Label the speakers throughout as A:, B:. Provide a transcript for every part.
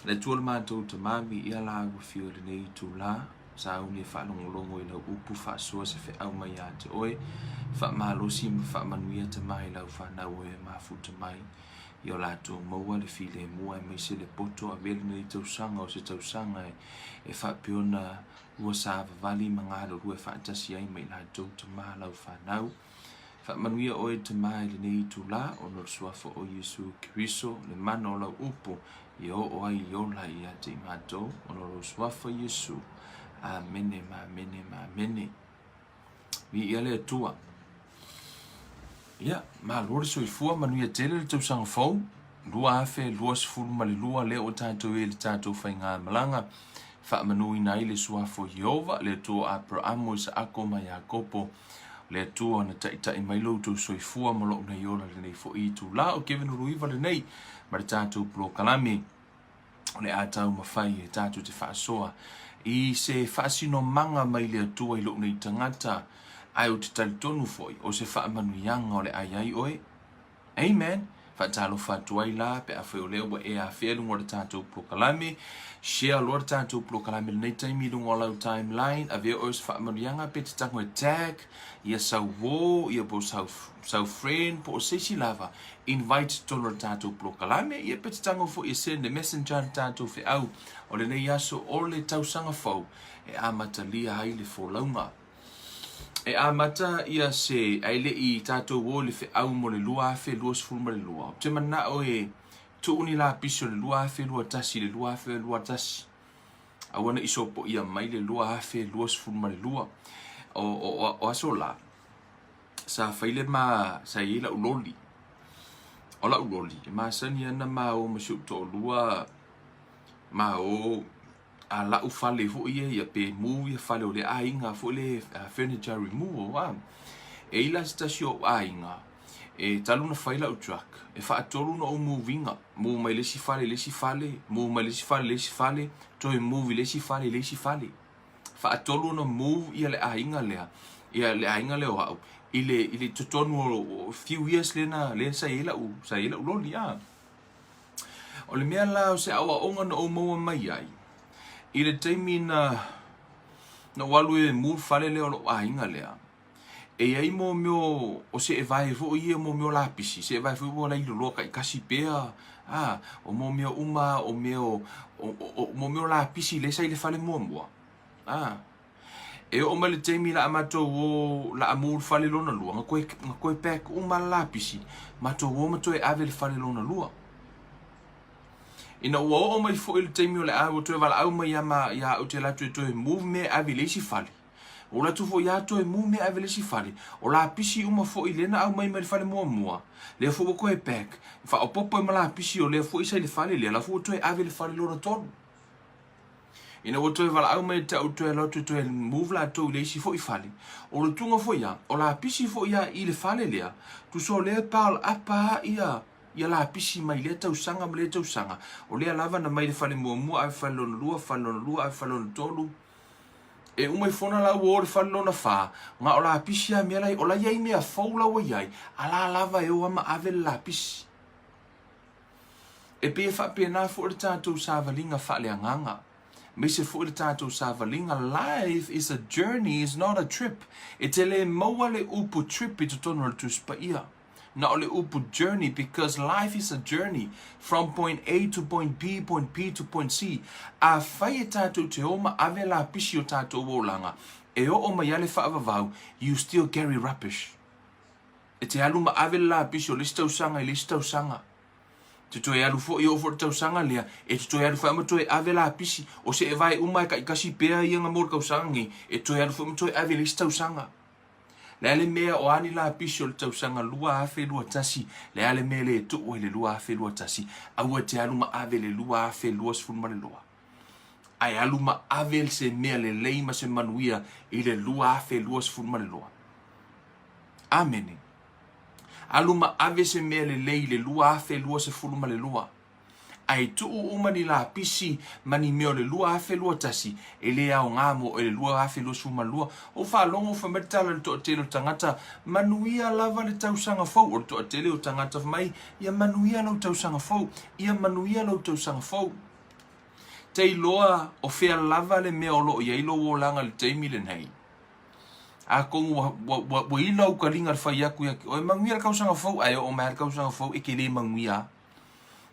A: Le Atua lo matou Tama, viia Lau Afio i lenei itula, sauni e faalogologo i Lau upu faasoa se feau mai ia te Oe, faamalosi ma faamanuia Tama i Lau fanau o e mafuta mai, ia o latou maua le filemu aemaise le poto avea lenei tausaga o se tausaga e faapea ona ua savavali ma galulue faatasi ai ma i latou Tama Lau fanau. Faamanuia oe Tama i lenei itula, ona o le Suafa o Iesu Keriso, le mana o lau upu, ia oo ai i ola ia te i matou, ona o lou Suafa Iesu. Amene ma amene ma amene. Viia le Atua. Ia, malo le soifua, manuia tele le tausaga fou, 2022 lea ua tatou i ai i le tatou faigamalaga, faamanuina ai le Suafa o Ieova, le Atua o Aperamo, Isaako ma Iakopo, Le Atua na taitai mai lo outou soifua ma lou nei ola i lenei foi itula o Kevin Uluiva lenei ma le tatou polokalame o le a taumafai e tatou te faasoa i se faasinomaga mai le Atua i lou nei tagata ae ou te talitonu foi o se faamanuiaga o le a i ai oe. Amen. Faatalofa atu ai la pe afai o lea ua e afea i luga o le tatou polokalame. Share loa le tatou polokalame i lenei taimi i luga o lau timeline. Avea oe o se faamanuiaga pe te tago e tag ia sau uo, ia po o sau, sau friend po o se isi lava. Invite i totonu o le tatou polokalame ia pe te tago foi e send e messenger le tatou feau o lenei aso o le tausaga fou e amatalia ai le folauga. E amata ia se, ae le i tatou o i le feau mo le 2022, ou te manao e tuu ni lapisi o le 2021 i le 2021. Aua ne i sopoia mai le 2022. O, o, o, o aso la, sa fai le ma, sa i ai lau loli. O lau loli, e masani ana ma o ma si ou toalua, ma o a la'u fale foi ia ia pe move ia fale o le aiga foi le furniture removal a. E i ai la se tasi o o'u aiga e talu ona fai la'u truck e faatolu ona ou move iga, move mai le isi fale i le isi fale, move mai le isi fale i le isi fale, toe move i le isi fale i le isi fale. Faatolu ona move ia le aiga lea, ia le aiga lea o a'u i le i le totonu o few years lea na lea sa i ai la'u sa i ai la'u loli a. O le mea la o se aoaoga na ou maua mai ai, i le taimi na na ou alu e move fale lea o lou aiga lea, e i ai mo mea o seevae foi ia mo mea o lapisi, seevae foi ua lailoloa taitasi pea, a, o mo mea uma o mea o, o, o, mo mea o lapisi lea sa i le fale muamua, a. E oo mai le taimi la a matou o la a move le fale lona lua, na koe, na koe pack uma le lapisi, matou o ma toe ave le fale lona lua. Ina ua oo mai foi le taimi o le a ua toe valaau mai ia ma ia au te alu atu e toe move mea e ave i le isi fale. Ua alu atu foi ia toe move mea e ave i le isi fale. O lapisi uma foi lea na aumai mai le fale muamua, lea foi ua toe pack, faaopoopo ai ma lapisi o lea foi sa i le fale lea, la foi ua toe ave i le fale lona tolu. Ina ua toe valaau mai te au toe alu atu e toe move latou i le isi foi fale, o le tuga foi ia, o lapisi foi ia i le fale lea, tusa o lea pile up a ia ia lapisi mai lea tausaga ma lea tausaga, o lea lava na mai le fale muamua ave fale lona lua, fale lona lua ave fale lona tolu, e uma ifona la ua o le fale lona fa, na o lapisi a mea la, o la i ai mea fou la ua i ai, a la lava e o a ma ave le lapisi. E pei e faapena foi le tatou savaliga faaleagaga, aemaise foi le tatou savaliga, life is a journey is not a trip. E te le maua le upu trip i totonu o le Tusi Paia. Na o le upu journey because life is a journey from point A to point B, point B to point C. Afai e tatou te o ma ave lapisi o tatou olaga, e oo mai a le faavavau, you still carry rubbish. E te alu ma ave le lapisi o le isi tausaga i le isi tausaga. Te toe alu foi, oo foi le tausaga lea, e te toe alu foi ma toe ave lapisi. O seevae uma e taitasi pea ia na mo le tausaga nei, e toe alu foi ma toe ave i le isi tausaga. Le a le mea o a ni lapisi o le tausaga 2021, le a le mea le tuu ai le 2021, aua e te alu ma ave le 2022. Ae alu ma ave se mea lelei ma se manuia i le 2022. Amene. Alu ma ave se mea lelei i le 2022. Ae tuu uma ni lapisi ma ni mea o le 2021 e le aoga mo oe i le 2022. Ou faalogo fai mai le tala i le toatele o tagata, manuia lava le tausaga fou. O le toatele o tagata fai mai, ia manuia lou tausaga fou, ia manuia lou tausaga fou. Te iloa o fea lava le mea o lo o i ai lou olaga i le taimi lenei. Atonu ua, ua, ua, ua ila ou taliga i le fai atu ia te oe, manuia le tausaga fou, ae oo mai lava le tausaga fou e te le manuia lava.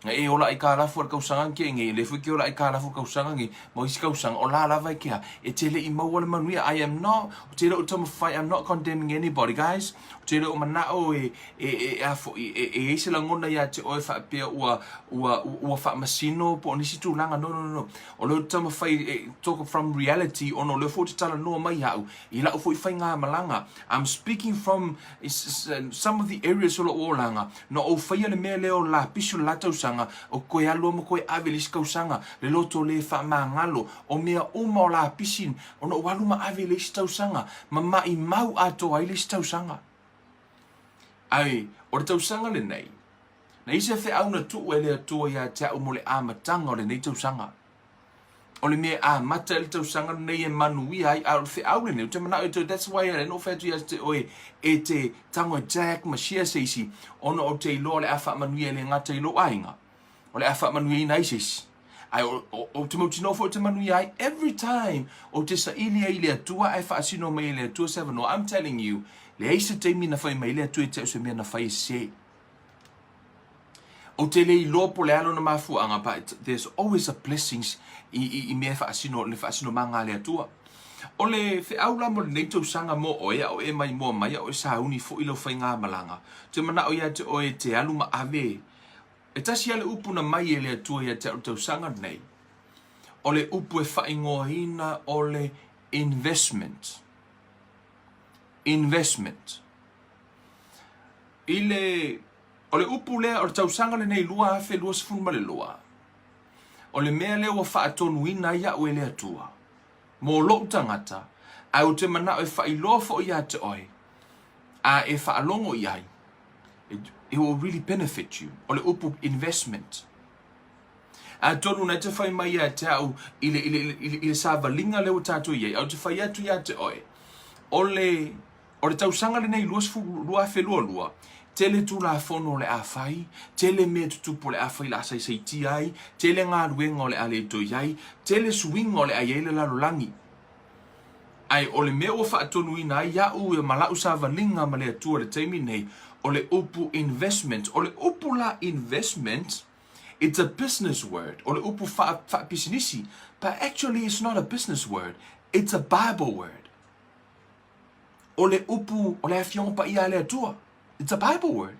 A: Na e ola aikalafu i le tausaga na tea nei, o lea foi e te ola aikalafu i le tausaga nei, ma isi tausaga, o la lava e te a, e te le i maua le manuia. I am not, ou te le o taumafai, I'm not condemning anybody, guys. Ou te le o manao e, e, e, a foi, e, e i ai se lagona ia te oe faapea ua, ua, ua faamasino po o nisi tulaga. No, no, no, no. O lea ou te taumafai e talk from reality, ona o lea foi ou te talanoa mai au i lau foi faigamalaga. I'm speaking from some of the areas o lou olaga, na ou faia le mea lea o lapisi o le la tausaga, o koe alu ma koe ave i le isi tausaga, le loto le faamagalo, o mea uma o lapisi, ona ou alu ma ave i le isi tausaga, ma maimau atoa ai le isi tausaga. Ae, o le tausaga lenei, na i se feau na tuu e le Atua ia te au mo le amataga o lenei tausaga. O le mea e amata ai le tausaga lenei e manuia ai, a o le feau lenei, ou te manao e toe, that's why e ala ai ona ou fai atu ia te oe, e te tago e Jack ma share se isi, ona ou te iloa o le a faamanuia e le gata i lou aiga, o le a faamanuiaina ai se isi. Ae ou te mautinoa foi ou te manuia ai every time ou te saili ai i le Atua ae faasino mai e le Atua se avanoa. I'm telling you, leai se taimi na fai mai ai le Atua ia te au se mea na fai e sese. Ou te le iloa po o le a lona mafuaaga, but there's always a blessings i, i, i mea e faasino, le faasinomaga a le Atua. O le feau la mo lenei tausaga mo oe, a o e maimoa mai, a o e sauni foi lau faigamalaga, ou te manao ia te oe e te alu ma ave. E tasi lava le upu na mai e le Atua ia te au i le tausaga lenei, o le upu e faaigoaina o le investment. Investment. I le, o le upu lea, o le tausaga lenei 2022, o le mea lea ua faatonuina ai au e le Atua, mō lou tagata, ae ou te manao e faailoa foi ia te oe, a e faalogo i ai, it, it will really benefit you. O le upu investment. Atonu na te whai mai ia te au i le, i le, i le, i le savaliga lea ua tātou i ai, au te whai atu ia te oe, o le, O le tausaga lenei 2022, tele Tulafono o le a fai, tele mea tutupu o le a fai la saisaitia ai, tele galuega o le a le toe i ai, tele suiga o le a i ai le lalolagi. Ae o le mea ua faatonuina ai iaʻu ma laʻu savaliga ma le Atua i le taimi nei, o le upu investment. O le upu la investment, it's a business word, o le upu faapisinisi, but actually it's not a business word, it's a Bible word. O le upu o le Afioga Paia a le Atua. It's a Bible word.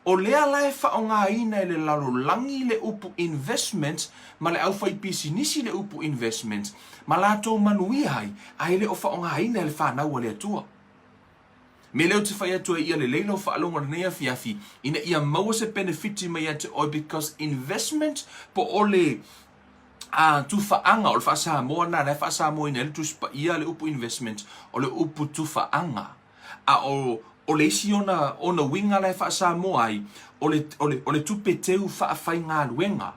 A: O lea la e faaaogaina e le lalolagi le upu investment ma le aufaipisinisi le upu investment ma latou manuia ai, ae le o faaaogaina e le fanau a le Atua. Me lea ou te fai atu ai ia lelei lau faalogo i lenei afiafi ina ia maua se penefiti mai ia te oe because investment po o le a tufaaga, o le faa-Samoa lena, la e faa-Samoaina ai le Tusi Paia le upu investment, o le upu tufaaga. A o, o le isi ona, ona uiga la e faa-Samoa ai, o le, o le, o le tupe teu faafaigaluega.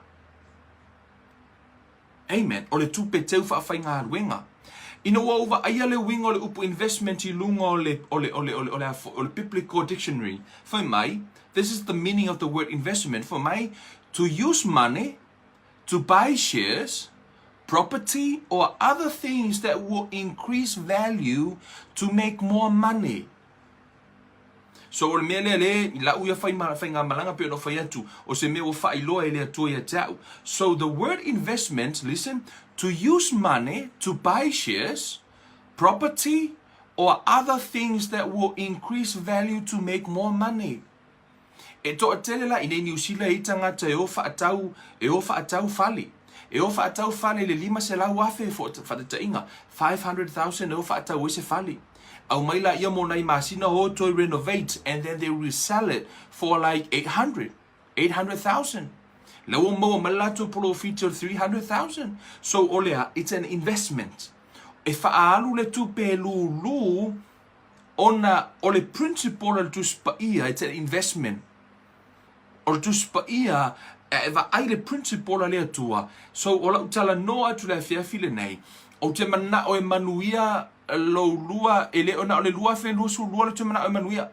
A: Amen. O le tupe teu faafaigaluega. Ina ua ou vaaia le uiga o le upu investment i luga o le, o le, o le, o le, o le, o le Biblical Dictionary, fai mai, this is the meaning of the word investment, fai mai, to use money to buy shares, property or other things that will increase value to make more money. So o le mea lea le i lau ia fai faigamalaga pei ona fai atu, o se mea ua faailoa e le Atua ia te au. So the word investment, listen, to use money to buy shares, property or other things that will increase value to make more money. E toatele la i nei Niu Sila e i tagata e o faatau, e o faatau fale. E o faatau fale i le 500,000 faataitaiga, 500,000 e o faatau ai se fale. Aumai laia mo nai masina o toe renovate and then they resell it for like 800, 800,000. La ua maua mai le latou polofiti o le 300,000. So o le a, it's an investment. E faaalu le tupe e lūlū Ona o le principle o le Tusi Paia, it's an investment. O le Tusi Paia, e vaai le principle a le Atua. So o lau talanoa atu i le afiafi lenei, ou te manao e manuia lou lua, e le o na o le 2022 lou te manao e manuia.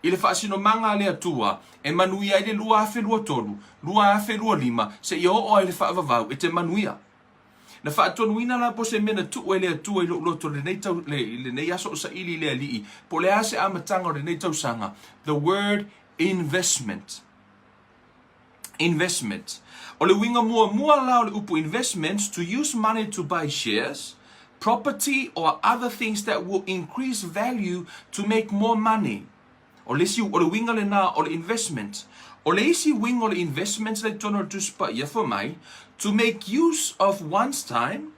A: I le faasinomaga a le Atua, e manuia ai le 2023, 2025, seia oo ai le faavavau, e te manuia. Na faatonuina la po o se mea na tuu e le Atua i lou loto i lenei tau, le, i lenei aso o saili i le Alii, po o le a se amataga o lenei tausaga, the word investment. Investment. O le uiga muamua la o le upu investment, to use money to buy shares, property or other things that will increase value to make more money. O le isi, o le uiga lena o le investment. O le isi uiga o le investment la i totonu o le Tusi Paia fai mai, to make use of one's time,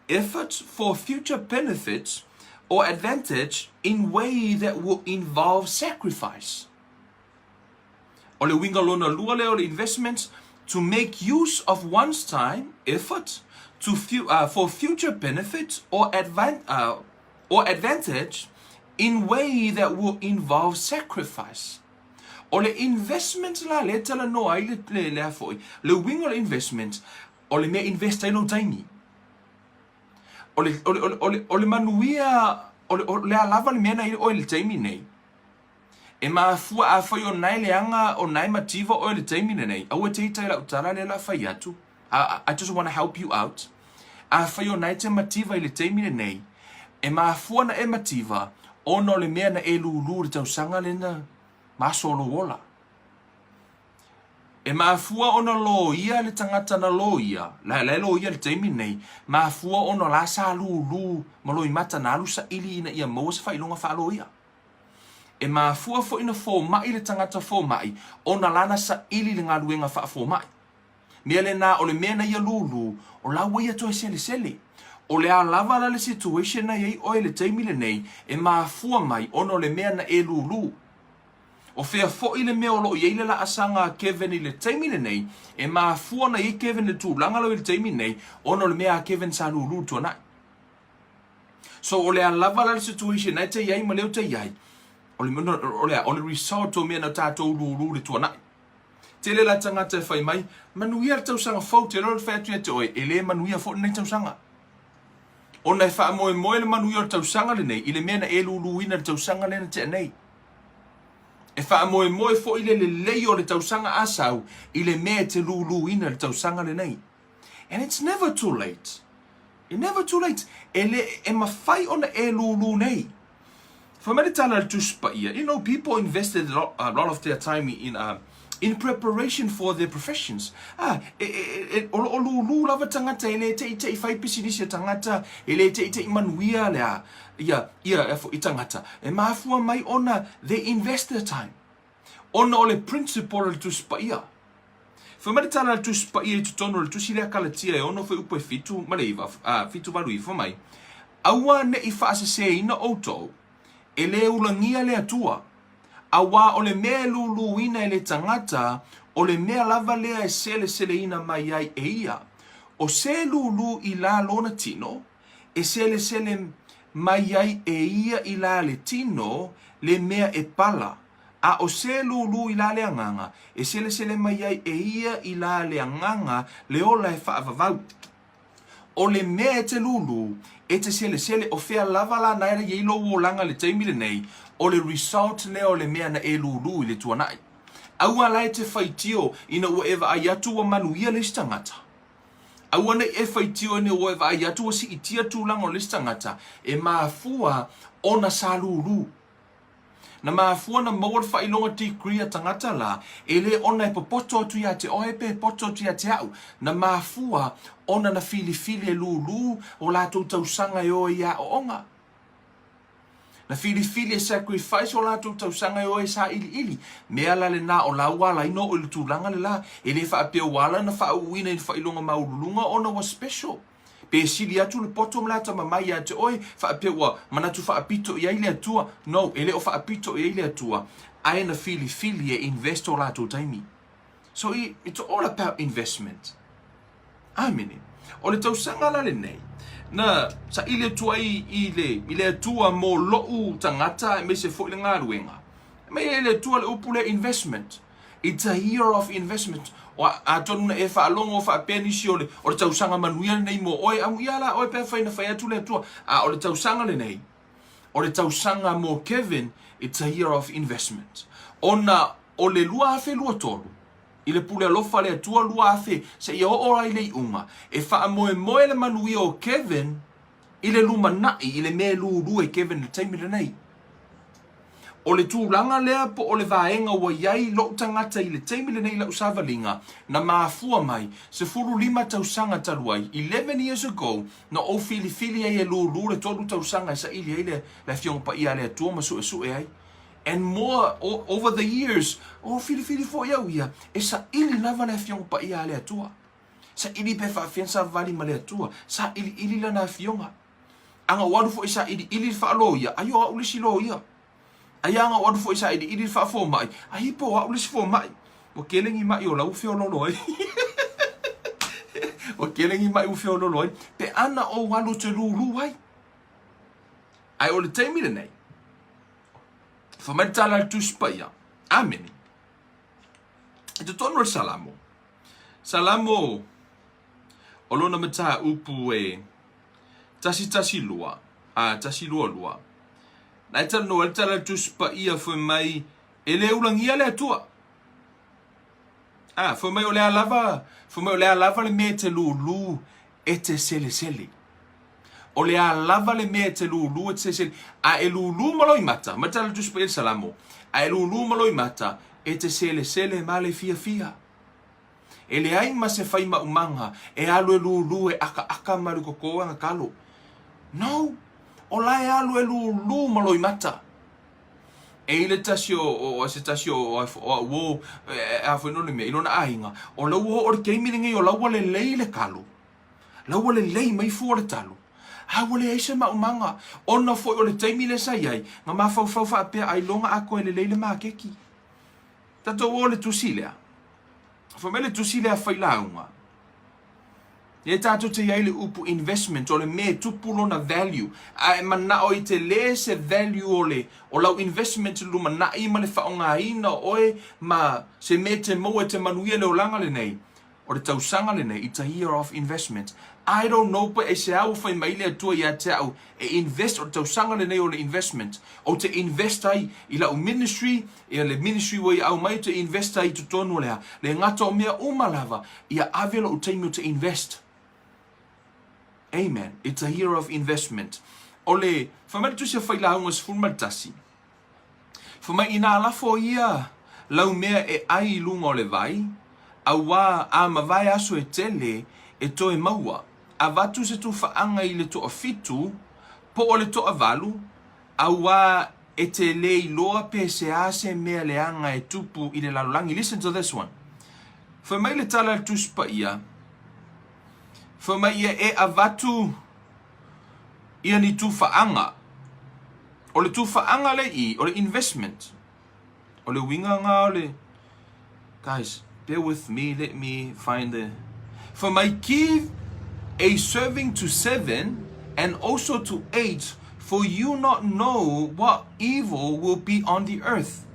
A: effort for future benefits or advantage in way that will involve sacrifice. O le uiga lona lua lea o le investment, to make use of one's time, effort, to for future benefit or or advantage in way that will involve sacrifice. O le investment la lea e talanoa ai le, le, le a foi, le uiga o le investment, o le mea e invest ai lou taimi. O le, o le, o le, o le, o le manuia, o le, o le a lava le mea na i ai oe i le taimi nei, E mafua afai o nae leaga o nae mativa oe le taimi lenei, aua te ita i lau tala lea la fai atu, I, I just wanna help you out. Afai o nae te mativa i le taimi lenei, e mafua na e mativa ona o le mea na e lūlū i le tausaga lena ma aso o lou ola. E mafua ona loia le tagata na loia, la la e loia i le taimi lenei, mafua ona la sa lūlū ma loimata na alu saili ina ia maua se faailoga faaloia. E mafua foi na fomai le tagata fomai ona lana saili le galuega faafomai. Mea lena o le mea na ia lūlū, o la ua ia toe selesele. O le a lava la le situation na i ai oe i le taimi lenei, e mafua mai ona o le mea na e lūlū. O fea foi le mea o lo o i ai le laasaga a Kevin i le taimi lenei, e mafua ona i ai Kevin i le tulaga la ua i ai i le taimi lenei, ona o le mea a Kevin sa lūlū i le tuanai. So o le a lava la le situation na e te i ai ma lea ou te i ai, o le, o le a, o le result o mea na tatou lūlū i le tuanai. Tele la tagata e fai mai, manuia le tausaga fou, te iloa le fai atu ia te oe, e le manuia foi lenei tausaga. Ona e faamoemoe le manuia o le tausaga lenei i le mea na e lūlūina i le tausaga lea na tea nei. E faamoemoe foi le lelei o le tausaga a sau i le mea e te lūlūina i le tausaga lenei. And it's never too late. It's never too late. E le, e mafai ona e lūlū nei. Fai mai le tala a le Tusi Paia, you know, people invested a lot, a lot of their time in, in preparation for their professions. Ah, e, e, e, o lo o lūlū lava tagata e le te'i te'i fai pisinisi a tagata, e le te'i te'i manuia le a, ia, ia, e i tagata. E mafua mai ona they invest their time. Ona o le principle o le Tusi Paia. Fai mai le tala a le Tusi Paia i totonu o le Tusi lea Kalatia e 6 fuaiupu e 7 ma le 9, a, 7, 8, 9, fai mai, Aua ne i faaseseina outou, e le ulagia le Atua, auā o le mea e lūlūina e le tagata, o le mea lava lea e seleseleina mai ai e ia. O se lūlū i la lona tino, e selesele mai ai e ia i la le tino le mea e pala, A o se lūlū i la le agaga, e selesele mai ai e ia i la le agaga le ola e faavavau. O le mea e te lūlū, e te selesele o fea lava la nae i ai lou olaga i le taimi lenei, o le result lea o le mea na e lūlū i le tuanai. Aua la e te faitio ina ua e vaai atu ua manuia le isi tagata. Aua nei e faitio ina ua e vaai atu ua siitia tulaga o le isi tagata, e mafua ona sa lūlū. Na mafua na maua le faailoga degree a tagata la, e le ona e popoto atu ia te oe pe poto atu ia te au. Na mafua ona na filifili e lūlū o latou tausaga e o ai i aoaoga. Na filifili e sacrifice o latou tausaga e o ai e sailiili. Mea la lena o la ua ala ai na oo i le tulaga le la. E le faapea ua ala na faauuina i le faailoga maualuluga ona ua special. Pe sili atu le poto ma le atamamai ia te oe, faapea ua manatu faapito i ai le Atua. No, e le o faapito i ai le Atua, ae na filifili e invest o latou taimi. So it's all about investment. Amene. O le tausaga la lenei, na saili atu ai i le, i le Atua mo lou tagata aemaise foi le galuega. Aumai ai le Atua le upu lea investment. It's a year of investment. O, atonu na e faalogo faapea nisi o le, o le tausaga manuia lenei mo oe, amuia la oe pe afai na fai atu le Atua. A o le tausaga lenei, o le tausaga mo Kevin, it's a year of investment. Ona o le 2023, i le pule alofa a le Atua 2000 seia oo ai i le iuga, e faamoemoe le manuia o Kevin i le lumanai, i le mea e lulu e Kevin i le taimi lenei. O le tulaga lea po o le vaega ua i ai lou tagata i le taimi lenei i lau savaliga, na mafua mai, 15 tausaga talu ai, 11 years ago, na ou filifili ai e lulu le tolu tausaga e saili ai le le Afioga Paia a le Atua ma suesue ai. And more, over the years, o filifili foi au ia e saili lava le Afioga Paia a le Atua. Saili pe faafefea ona savali ma le Atua, sailiili Lana Afioga. A na ou alu foi e sailiili le faaloia, ai o au le isi loia. Ai a na ou alu foi e sailiili le faafomai, ai po o au le isi fomai. Ua tele ni mai o la ua feololo ai. Ua tele ni mai ua feololo ai. Pe a na ou alu ou te lulu ai. Ae o le taimi lenei, fai mai le tala a le Tusi Paia, Amene. I totonu o le Salamo, Salamo o lona mataupu e 112, a 122, na e talanoa ai le tala a le Tusi Paia fai mai, e le ulagia le Atua. A, fai mai o le a lava, fai mai o le a lava le mea e te lulu e te selesele. O le a lava le mea e te lulu e te selesele. A e lulu ma loimata, mai le tala a le Tusi Paia i le Salamo, a e lulu ma loimata, e te selesele ma le fiafia. E leai ma se faimaumaga e alu e lulu e akaaka ma le koko ana kalo. No! O la e alu e lulu ma loimata. E i le tasi o, o, o se tasi o, o, o au o, e, a foi no le mea, i lona aiga, o la ua oo le taimi lenei o la ua lelei le kalo. La ua lelei mai fua le talo. A ua leai se maumaga, ona foi o le taimi lea sa i ai, na mafaufau faapea ailoga a toe lelei le makeki. Tatou o le tusi lea. Fai mai le tusi lea failauga, Lea tatou te i ai le upu investment, o le mea e tupu lona value, a e manao i tele se value o le o lau investment i le lumanai ma le faaaogaina o oe ma se mea e te maua e te manuia i le olaga lenei, o le tausaga lenei, it's a year of investment. I don't know pe aisea ua fai mai le Atua ia te au e invest, o le tausaga lenei o le investment. Ou te invest ai i lau ministry, ia le ministry ua ia aumai ou te invest ai i totonu o le a? Le gata o mea uma lava, ia ave lou taimi ou te invest. Amen. It's a year of investment. O le, fai mai le tusi a Failauga 11, fai mai inā lafo ia lau mea e ai i luga o le vai, auā a mavae aso e tele e toe maua, avatu se tufaaga i le toafitu po o le toavalu, Auā e te le iloa pe se a se mea leaga e tupu i le lalolagi. Listen to this one. Fai mai le tala a le Tusi Paia, fai mai ia e avatu ia ni tufaaga. O le tufaaga le i, o le investment. O le uiga nga o le Guys, bear with me, let me find the For my give a serving to seven and also to eight, for you not know what evil will be on the earth.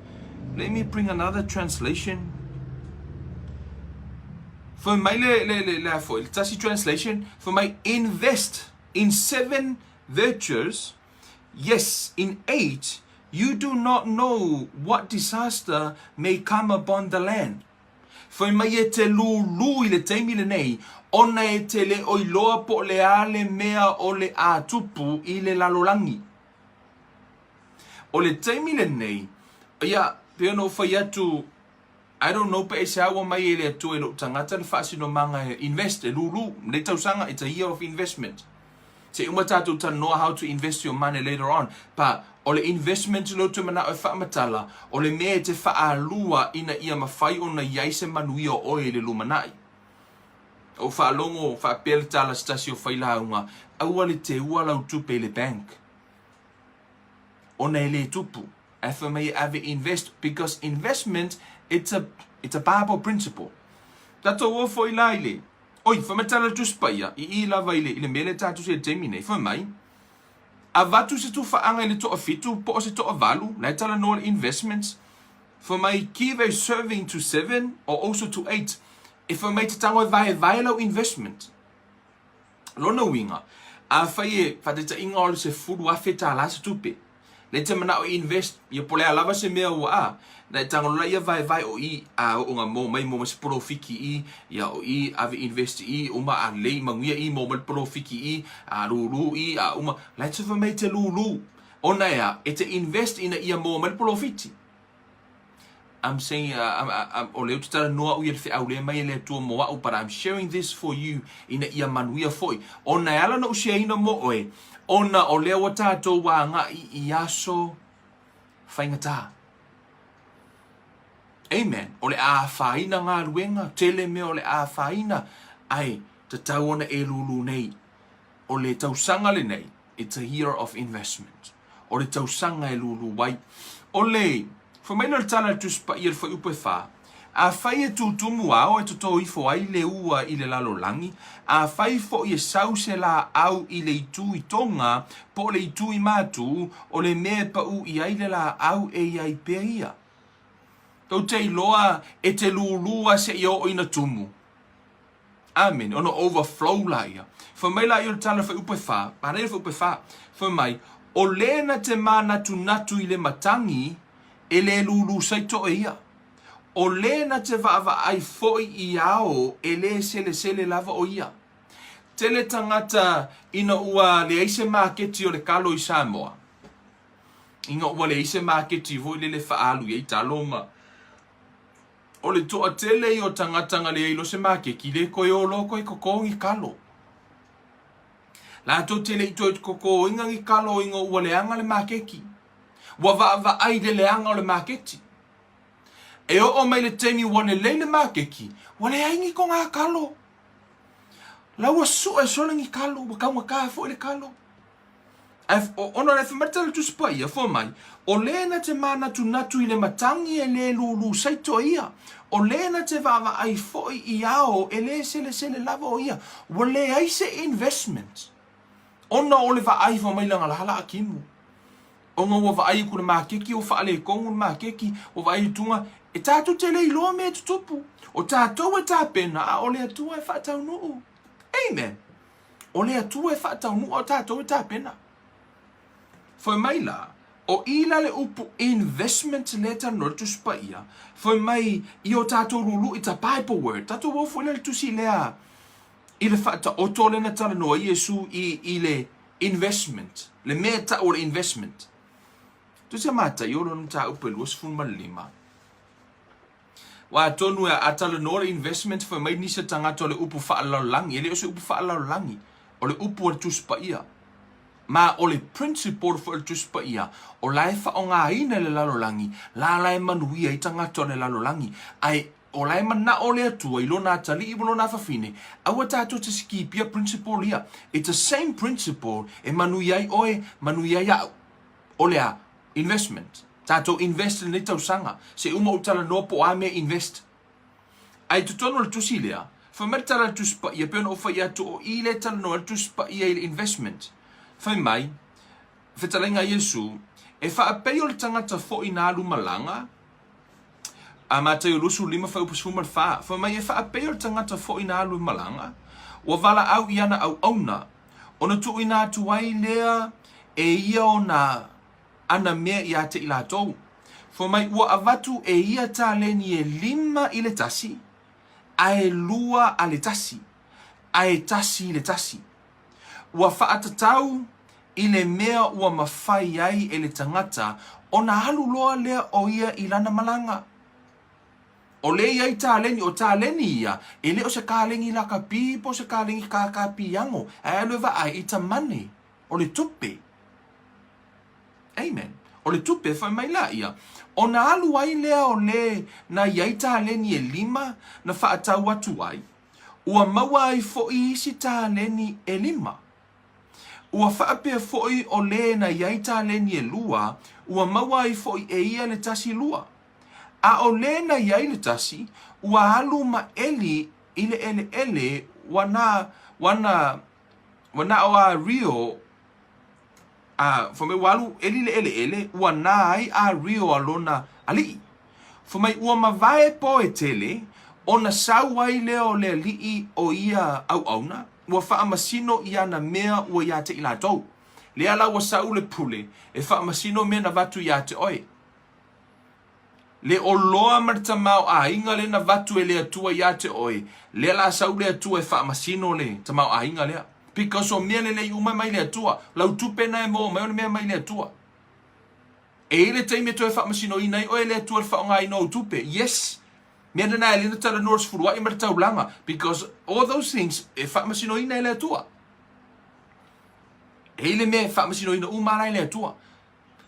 A: Let me bring another translation. For my le le le le foi, tasi translation, for my invest in seven virtues Yes, in 8, you do not know what disaster may come upon the land. Fai mai e te lūlū i le taimi lenei, ona e te le o iloa po o le a le mea o le a tupu i le lalolagi. O le taimi lenei, ia, pei ona ou fai atu, I don't know pe aisea ua mai e le Atua i lou tagata le faasinomaga e invest, e lulu, lenei tausaga, it's a year of investment. Se i uma tatou talanoa how to invest your money later on, but o le investment lea ou te manao e faamatala, o le mea e te faalua ina ia mafai ona i ai se manuia o oe i le lumanai. Ou faalogo faapea le tala a se tasi o failauga, aua le teua lau tupe i le bank, ona e le tupu. Ae fai mai e ave invest because investment it's a it's a bible principle. Tatou o foi la i le Oi, fai mai tala le Tusi Paia, i i lava i le, i le mea lea tatou se i le taimi nei, fai mai, avatu se tufaaga i le toafitu po o se toavalu, la e talanoa le investments, fai mai, give a serving to seven or also to eight, e fai mai te tago e vaevae lau investment. Lona uiga, afai e, faataitaiga o le $10,000 se tupe, Lea e te manao e invest, ia po o le a lava se mea ua a, na e tago loa ia vaevae o i, a oo nga maua mai, maua mai se polofiki i, ia o i, ave invest i, uma a lelei manuia i, maua mai le polofiki i, a lūlū i, a uma, la e te fai mai e te lūlū. Ona e a? E te invest ina ia maua mai le polofiti. I'm saying, o lea ou te talanoa au ia le feau lea mai e le Atua mo a'u, but I'm sharing this for you ina ia manuia foi. Ona e ala ona ou share-ina mo oe, ona o lea ua tatou aga'i i aso faigata. Amen. O le a afaina galuega, tele mea o le a afaina, ae tatau ona e lūlū nei. O le tausaga lenei, it's a year of investment. O le tausaga e lūlū ai. O le, fai mai lea o le tala a le Tusi Paia i le fuaiupu e fa, Afai e tutumu ao e toto ifo ai le ua i le lalolagi, afai foi e sau se laau i le itu i Toga po o le itu i Matu, o le mea e paʻu i ai le laau e i ai pea ia. Tou te iloa e te lūlū a seia oo ina tumu. Amene. Ona overflow laia. Fai mai laia o le tala fuaiupu e fa, manaia le fuaiupu e fa. Fai mai, o le na te manatunatu i le matagi, e le lūlū saito e ia. O le na te vaavaai foi i ao, e le selesele lava o ia. Tele tagata ina ua leai se maketi o le kalo i Samoa. Ina ua leai se maketi foi lele faaalu i ai talo ma O le toatele ia o tagata na leai loa se makeki le toe o loa toe toto ni kalo. Latou te le i toe totoina ni kalo ina ua leaga le makeki. Ua vaavaai i le leaga o le maketi. E oo mai le taimi ua lelei le makeki, ua leai ni togā kalo. La ua sue sole ni kalo, ua taugata foi le kalo. Ae, ona o le fai mai le Tusi Paia, fua mai, O le na te mānatunatu i le matagi e lē lūlū saito e ia, o le na te vaavaai foi i ao e lē selesele lava o ia. Ua leai se investment ona o le vaai fai mai lana lā laa timu. Ona ua vaai atu i le makeki ua faaletonu le makeki, ua vaai i tuga, e tatou te le iloa mea e tutupu. O tatou e tapena, a o le Atua e faataunuu. Amen. O le Atua e faataunuu a o tatou e tapena. Fai mai la, o i la le upu investment lea e talanoa le Tusi Paia, fai mai i o tatou lulu, it's a Bible word. Tatou o foi la le tusi lea i le faataoto lea na talanoa ai Iesu i, i le investment, le mea e tau o le investment. Tusi a Mataio lona mataupu e 25. Aua atonu e a talanoa le investment fai mai nisi o tagata o le upu faalalolagi, e le o se upu faalalolagi, o le upu a le Tusi Paia. Ma o le principle foi o le Tusi Paia, o la e faaaogaina e le lalolagi, la la e manuia ai tagata o le lalolagi. Ae o la e manao le Atua i lona atalii ma lona afafine, aua tatou te sikipia principle ia. It's the same principle e manuia ai oe, manuia ai au. O le a? Investment. Tatou invest i lenei tausaga. Se uma ou talanoa po o a mea invest. Ae i totonu o le tusi lea, fai mai le tala a le Tusi Paia, pei ona ou fai atu o i lea e talanoa ai le Tusi Paia i le investment. Fai mai, fetalaiga a Iesu, e faapei o le tagata foi na alu malaga, a Mataio 25 fuaiupu 14, fai mai e faapei o le tagata foi na alu malaga, ua valaau i ana auauna, ona tuuina atu ai lea e ia ona ana mea ia te i latou. Fai mai ua avatu e ia taleni e lima i le tasi, ae lua a le tasi, ae tasi i le tasi. Ua faatatau i le mea ua mafai ai e le tagata ona alu loa lea o ia i lana malaga. O lea i ai taleni, o taleni ia, e le o se kalegi lakapi po o se kalegi kākāpiango, ae alu e vaai i ta money, o le tupe. Amen. O le tupe, fai mai la ia, ona alu ai lea o le na i ai taleni e lima na faatau atu ai, ua maua ai foi isi taleni e lima. Ua faapea foi o le na i ai taleni e lua, ua maua ai foi e ia le tasi lua. A o le na i ai le tasi, ua alu ma ʻeli i le ʻeleʻele, ua na, ua na, ua na o a rio, a, fai mai ua alu ʻeli i le ʻeleʻele, ua nā ai a rio a lona aliʻi. Fai mai ua mavae po e tele, ona sau ai lea o le aliʻi o ia auauna, ua faamasino i ana mea ua iā te i latou. Lea la ua sau le pule e faamasino mea na avatu ia te oe. Le oloa ma le tamaoaiga lea na avatu e le Atua ia te oe, lea la sau le Atua e faamasino le tamaoaiga lea. Because o mea lelei uma e mai le Atua. Lau tupe na e maua mai o le mea mai le Atua. E i ai le taimi e toe faamasinoina ai oe e le Atua i le faaaogaina o ou tupe. Yes! Mea lena e le na talanoa le sefuluai ma le taulaga because all those things e faamasinoina e le Atua. E i ai le mea e faamasinoina uma la e le Atua.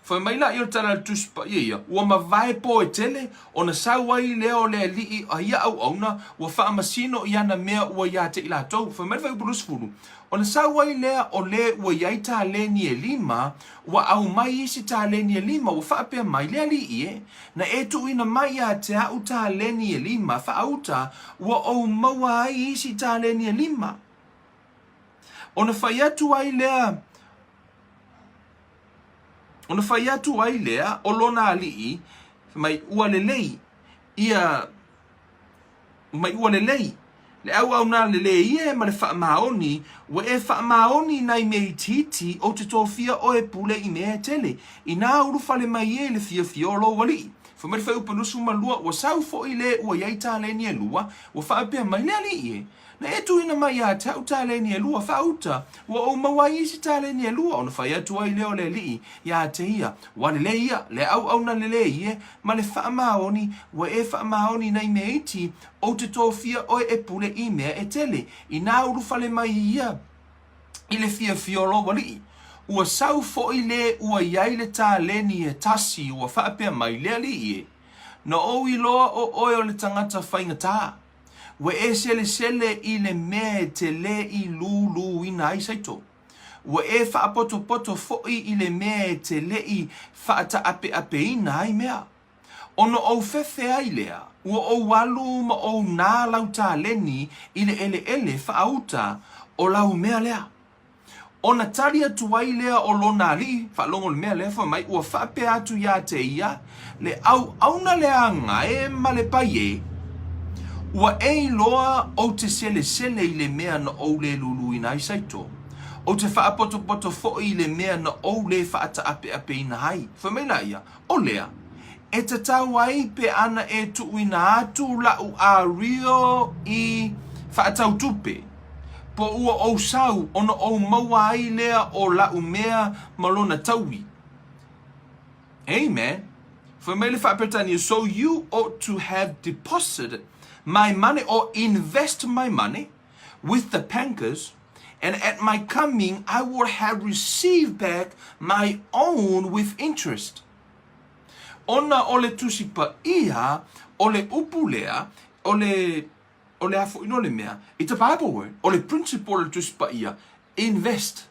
A: Fai mai laia o le tala a le Tusi Paia ia, ua mavae po e tele, ona sau ai lea o le alii a ia auauna, ua faamasino i ana mea ua ia te i latou. Fai mai le fuaiupu 20, ona sau ai lea o le ua i ai taleni e lima, ua aumai isi taleni e lima, ua faapea mai le alii e, Na e tuuina mai ia te au taleni e lima, faauta, ua ou maua ai isi taleni e lima. Ona fai atu ai lea, Ona fai atu ai lea o lona alii, fai mai, Ua lelei ia, mai ua lelei le auauna lelei e ma le faamaoni, ua e faamaoni i nai mea itiiti, ou te tofia oe e pule i mea e tele. Inā ulufale mai ia i le fiafia o lou alii. Fai mai le fuaiupu 22, ua sau foi le ua i ai taleni e lua, ua faapea mai le alii e, Na e tuuina mai ia te au taleni e lua faauta, ua ou maua ai isi taleni e lua, ona fai atu ai lea o le alii ia te ia, Ua lelei ia, le auauna lelei e, ma le faamaoni, ua e faamaoni nai mea iti, ou te tofia oe e pule i mea e tele. Inā ulufale mai ia i le fiafia o lou alii. Ua sau foi le ua i ai le taleni e tasi ua faapea mai le alii e, Na ou iloa o oe o le tagata faigata. Ua e selesele i le mea e te le i lūlūina ai saito. Ua e faapotopoto foi i le mea e te le i faataapeapeina ai mea. Ona ou fefe ai lea, ua ou alu ma ou nā lau taleni i le eleele faauta o lau mea lea. Ona tali atu ai lea o lona alii, faalogo i le mea lea, fai mai, ua faapea atu ia te ia, le auauna leaga e ma le pai e, ua e iloa ou te selesele i le mea na ou le luluina ai saito, ou te faapotopoto foi i le mea na ou le faataapeapeina ai. Fai mai la ia, O lea, e tatau ai pe ana e tuuina atu la'u ario i faatautupe, po ua ou sau ona ou maua ai lea o la'u mea ma lona taui. Amen. Fai mai le Faa-Peretania, So you ought to have deposited my money or invest my money with the bankers, and at my coming I would have received back my own with interest. Ona o le Tusi Paia, o le upu lea, o le, o le a foi no le mea, it's a Bible word, o le principle o le Tusi Paia, invest.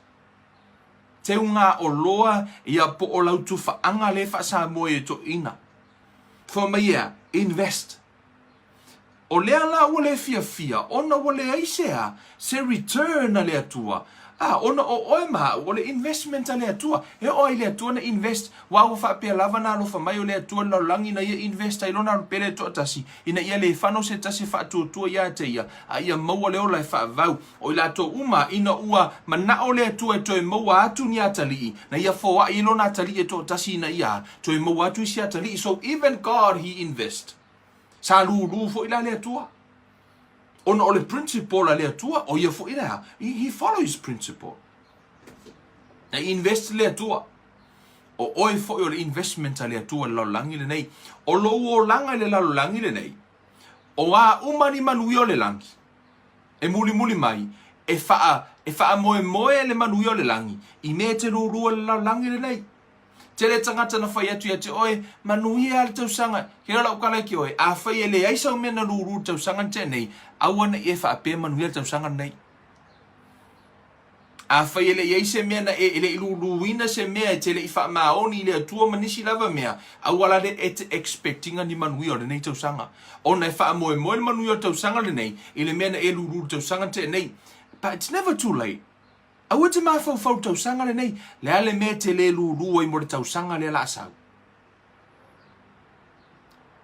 A: Teuga oloa ia po o lau tufaaga lea e faa-Samoa i e toeaiina. Fai mai ea, invest. O lea la ua le fiafia ona ua leai se a, se return a le Atua. A, ona o oe ma au, o le investment a le Atua. E oo ai le Atua na invest, aua ua faapea lava na alofa mai o le Atua i le lalolagi ina ia invest ai lona alu pele toatasi, ina ia le fano se tasi e faatuatua ia te ia, a ia maua le ola e faavavau. O i latou uma, ina ua manao le Atua e toe maua atu ni atalii, na ia foai ai lona atalii e toatasi ina ia toe maua atu isi atalii. So even God he invest. Sa lūlū foi la le Atua. Ona o le principle a le Atua, o ia foi le a, he follow his principle. Na invest le Atua. O oe foi o le investment a le Atua i le lalolagi lenei. O lou olaga i le lalolagi lenei, o a uma ni manuia o le lagi, e mulimuli mai, e faa, e faamoemoe le manuia o le lagi i mea e te lūlū ai i le lalolagi lenei. Tele tagata na fai atu ia te oe, Manuia a le tausaga. Kei lau kala ki oe, afai e leai sau mea na lūlū i le tausaga na tea nei, aua ne i e faapea manuia le tausaga lenei. Afai e le i ai se mea na e, e le i lūlūina se mea e te le i faamaoni i le Atua ma nisi lava mea, aua la le e te expect ina ni manuia o lenei tausaga. Ona e faamoemoe le manuia o le tausaga lenei i le mea na e lūlū i le tausaga na tea nei. But it's never too late. Aua e te mafaufau i le tausaga lenei, le a le mea e te le lūlū ai mo le tausaga lea la sau.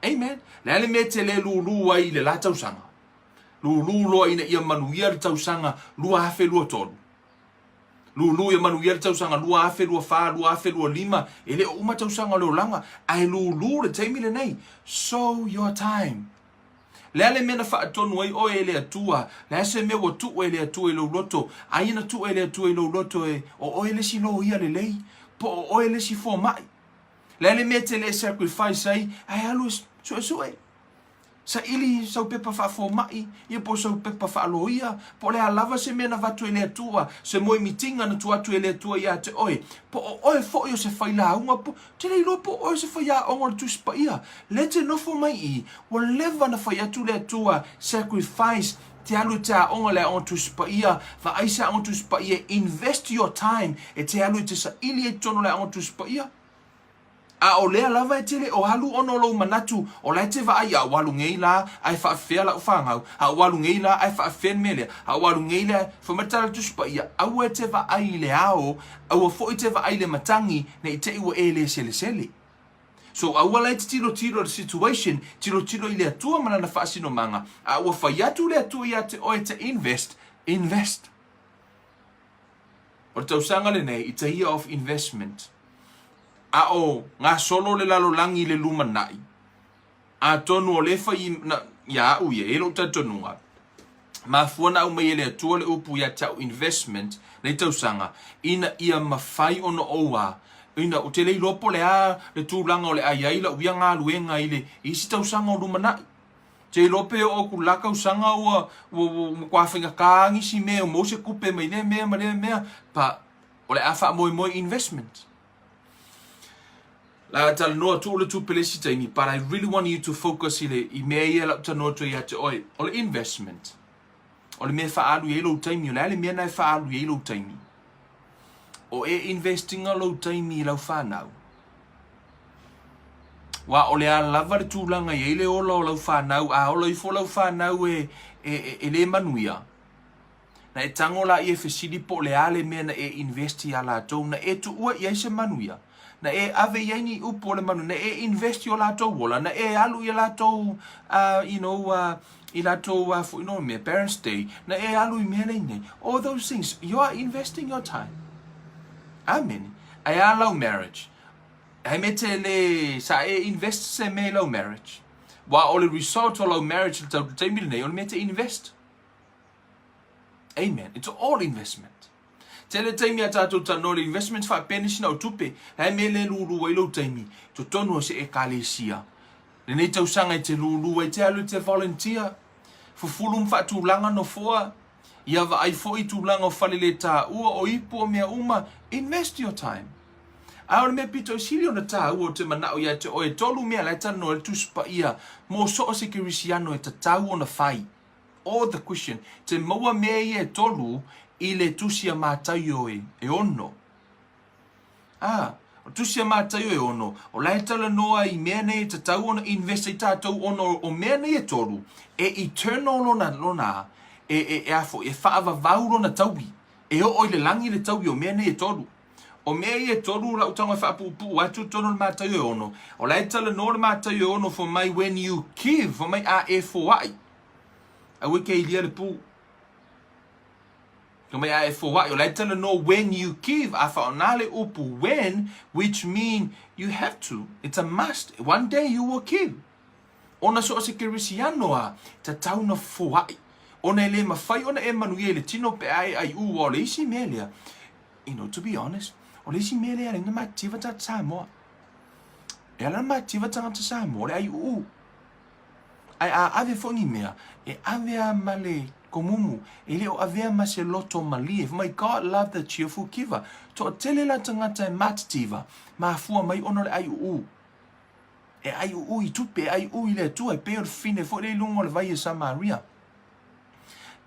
A: Amen. Le a le mea e te le lūlū ai i le la tausaga. Lūlū loa ina ia manuia le tausaga 2023. Lūlū ia manuia le tausaga 2024, 2025, e le o uma tausaga o le olaga, ae lūlū le taimi lenei. Sow your time. Le a le mea na faatonu ai oe e le Atua? Le a se mea ua tuu e le Atua i lou loto? Ai na tuu e le Atua i lou loto e o oe le isi loia lelei, po o oe le isi fomai? Le a le mea e te le sacrifice ai, ae alu e suesue? Saili sau pepa faafomai, ia po o sau pepa faaloia, po o le a lava se mea na avatu e le Atua, se moemitiga na tuu atu e le Atua ia te oe, po o oe foi o se failauga, po, te le iloa po o oe o se faiaoga o le Tusi Paia, lea e te nofo mai i i, ua leva na fai atu le Atua, sacrifice, te alu i te aoga, le aoga Tusi Paia, vaai se aoga Tusi Paia, invest your time, e te alu e te saili ai i totonu o le aoga Tusi Paia. A o lea lava e te le o alu ona o lou manatu, o la e te vaai, a ua alu nei la, ae faafefea lau fanau, a ua alu nei la, ae faafefea le mea lea, a ua alu nei la, fai mai le tala a le Tusi Paia, aua e te vaai i le ao, aua foi e te vaai i le matagi, ne i te i ua e le selesele. So aua la e te tilotilo i le situation, tilotilo i le Atua ma Lana faasinomaga, a ua fai atu le Atua ia te oe te invest, invest. O le tausaga lenei, it's a year of investment. A o gasolo le lalolagi i le lumanai, atonu o lea e fai na, ia au ia, e i ai lou talitonuga, mafua na aumai e le Atua le upu ia te au investment nei tausaga, ina ia mafai ona ou a, ina, ou te le iloa po o le a le tulaga o le a i ai lau ia galuega i le isi tausaga o lumanai. Te iloa pe oo atu la tausaga ua ua matua faigata nisi mea e maua se tupe mai lea mea ma lea mea, but o le a faamoemoe i investment. La talanoa tuu le tupe le isi taimi, but I really want you to focus i le i mea ia lau talanoa atu ai ia te oe. O le investment. O le mea e faaalu i ai lou taimi, o le a le mea na e faaalu i ai lou taimi? O e investinga lou taimi i lau fanau. Aua o le a lava le tulaga e i ai le ola o lau fanau, a ola ifo lau fanau e, e, e, e le manuia, na e tago laia e fesili po o le a le mea na e invest iā latou, na e tuua i ai se manuia, na e ave i ai ni upu o le manuia, na e invest i o latou ola, na e alu i a latou, uh, you know, uh, i latou uh, foi no mea, Parents Day, na e alu i mea nei nei. All those things, you are investing your time. Amen. Ae a lau marriage? He mea te le sa e invest se mea i lau marriage. Wa o le result o lau marriage le tau taimi lenei, o le mea te invest. Amen. It's all investment. Tele taimi a tātou talanoa le investment faapea nisi na o tupe, la e mea le lūlū ai lou taimi, totonu o se ekalesia. Lenei tausaga i te lūlū ai te alu te volunteer, fufulu ma faatulaga nofoa, ia vaai foi tulaga o fale le tāua, o ipu o mea uma, invest your time. A o le mea pito i sili ona tāua o te manao ia te oe, tolu mea la e talanoa le Tusi Paia mō so o se Kerisiano e tatau ona whai. All the question, te maua mea ia e tolu i le Tusi a Mataio e, e ono. A, o Tusi a Mataio e ono, o la e talanoa i mea nei e tatau ona invest ai tātou ona o mea nei e tolu, e eternal lona, lona, e, e, e a foi, e whaavavau lona taui, e oo i le langi le taui o mea nei e tolu. O mea ia e tolu lau tago e faapuupuu atu totonu o le Mataio e ono, o la e talanoa le Mataio e ono fai mai when you give, fai mai a e foai. Aua e ke ilia le pu. Fai mai a e foai, o la e talanoa when you give, a whaona le upu when, which mean you have to, it's a must, one day you will give. Ona so o se kerisiano a, tatau na foai. Ona e le mawhai ona e manuia i le tino pe a e ai ua o le isi mea lea. You know, to be honest, o le isi mea lea e ala matitiva tagata Samoa. E ala matitiva tagata Samoa, o le ai uu. Ae a ave foi ni mea, e ave a ma le komumu, e le o avea ma se loto malie. My God love the cheerful giver. Toatele la tagata e matitiva, mafua mai ona o le ai uu. E ai uu i tupe, e ai uu i le Atua, e pei o le fine foi le i luga o le vai e Samaria.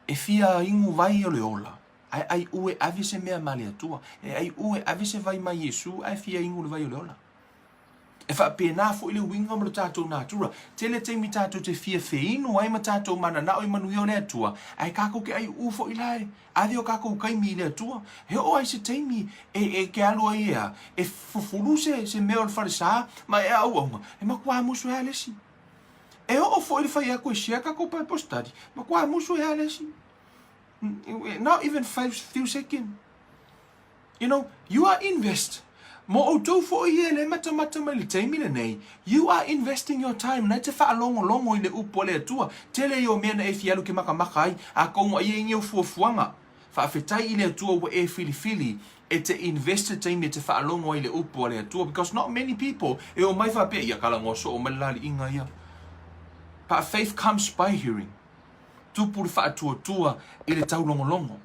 A: E fia ingu vai o le ola. Ae ai uu e ave se mea ma le Atua. E ai uu e ave se vai mai Iesu, ae fia ingu le vai o le ola. E faapena foi le uiga ma lo tatou natura. Tele taimi tatou te fia feinu ai ma tatou mananao i manuia o le Atua, ae kakou ke ai uu foi la e ave o kakou kaimi i le Atua. He oo ai se taimi e, e ke alu ai ea, e fufulu se, se mea o le falesa, ma e auaunga, e makuā musu e a le isi. E oo foi le fai atu e share kakou Bible study, makuā musu e a le isi. Not even few second. You know, you are invest. Mō ʻoutou foʻi e le matamata mai le taimi lenei, you are investing your time na e te faalogologo i le upu a le Atua. Tele ia o mea na e fia alu ke makamaka ai, a kou ai e i ou fuafuaga. Faafetai i le Atua ua e filifili e te invest le taimi e te faalogo ai i le upu a le Atua because not many people e omai faapea, ia kalagoa soo mai le laliiga ia. But faith comes by hearing. Tupu le faatuatua i le taulogologo.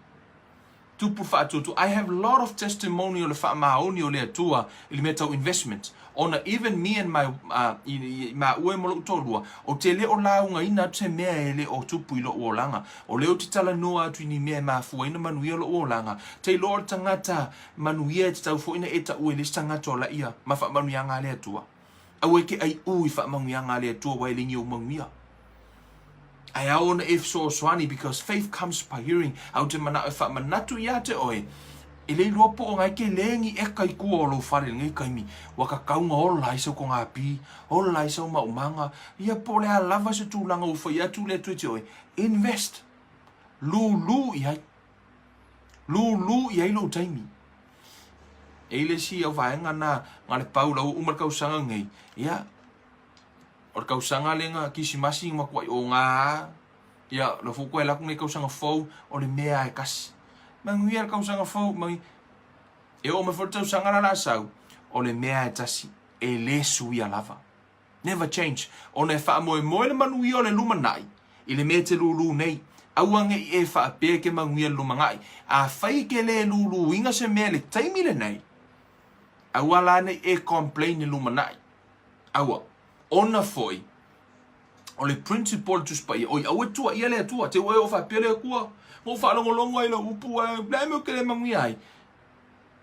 A: Tupu faatuatua I have lot of testimony o le faamaoni o le Atua i le mea tau investment ona even me and my uh, i, i, maua ma lou toalua ou te le o laugaina atu se mea e le o tupu i lou olaga o lea ou te talanoa atu i ni mea e mafua ai ona manuia lou olaga te iloa o le tagata manuia e tatau foi ona e taua i le isi tagata o la ia ma faamanuiaga a le Atua. Aua e te aiʻū i faamanuiaga a le Atua aua e le ni ou manuia. Ae ao ona e fesoasoani because faith comes by hearing. A ou te manao e faamanatu iā te oe, e le iloa po o ngae ke le ni eka i kua o lou fale i lenei taimi, ua kakau na ola ai sau kogapī, ola ai sau maumaga, ia po o le a lava se tulaga ua fai atu le Atua i te oe, invest. Lūlū i ai. Lūlū i ai lou taimi. E i le isi au vaega na, na le pau la ua uma le tausaga lenei, ia, o le tausaga lea na Kisimasi na matuai oga a, ia, la foi toe alu atu lenei tausaga fou, o le mea lava e tasi. Manuia le tausaga fou, manuia. E oo mai foi le tausaga la o le a sau, o le mea lava e tasi, e le suia lava. Never change. Ona e faamoemoe le manuia o le lumanai i le mea e te lūlū nei. Aua ne i e faapea ke manuia le lumanai. Afai e ke le lūlūina se mea i le taimi lenei, aua la ne i e complain i le lumanai. Aua. Ona foi, o le principle o le Tusi Paia, oi, aua e tuuaia le Atua. Te ua e oo faapea le Atua, na ou faalogologo ai i lau upu, ae o le a le mea ou te le manuia ai?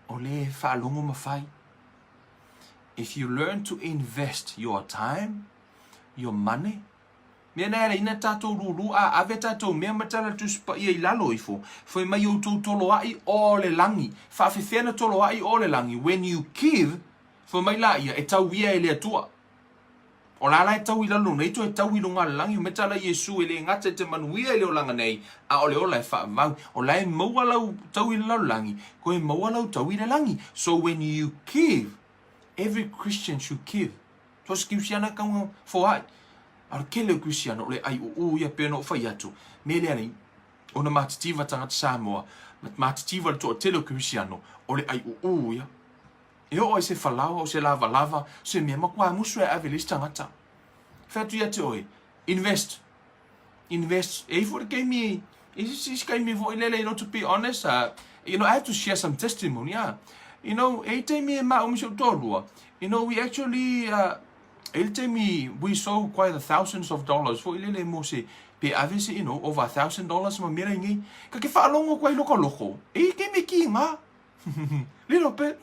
A: O le faalogo ma fai. If you learn to invest your time, your money, mea na e ala ina tatou lūlū a ave tatou mea ma tala Tusi Paia i lalo ifo, fai mai outou toloaʻi o le lagi, faafefea na toloaʻi o le lagi, when you give, fai mai laia, e tau ia e le Atua. O la la e tau i lalo nei toe tau i luga o le lagi, me tala Iesu e le gata i te manuia i le olaga nei, a o le ola e faavavau. O la e maua lau tau i le lalolagi, koe maua lau tau i le lagi. So when you give, every Christian should give. So se Kristiana kau nga foai. A o le kele o Kristiana o le ai uu ia pei ona ou fai atu. Me lea nei, ona matitiva tagata Samoa, matitiva le toatele o Kristiano, o le ai uu ia. E oo ai se falaoa o se lavalava, se mea matua musu e ave i le isi tagata. Fai atu ia te oe, invest, invest. E i ai foi le taimi, e i ai isi taimi foi lele, you know, to be honest, you know, I have to share some testimony, ah. You know, e i ai taimi e maʻu ma si ou toalua, you know, we actually, e i ai le taimi we sold quite a thousands of dollars foi lele mo se, pe ave se, you know, over $1,000 ma mea la i nei. Ka ke faalogo atu ai loka loko, e i ai taimi e kiga. Little bit.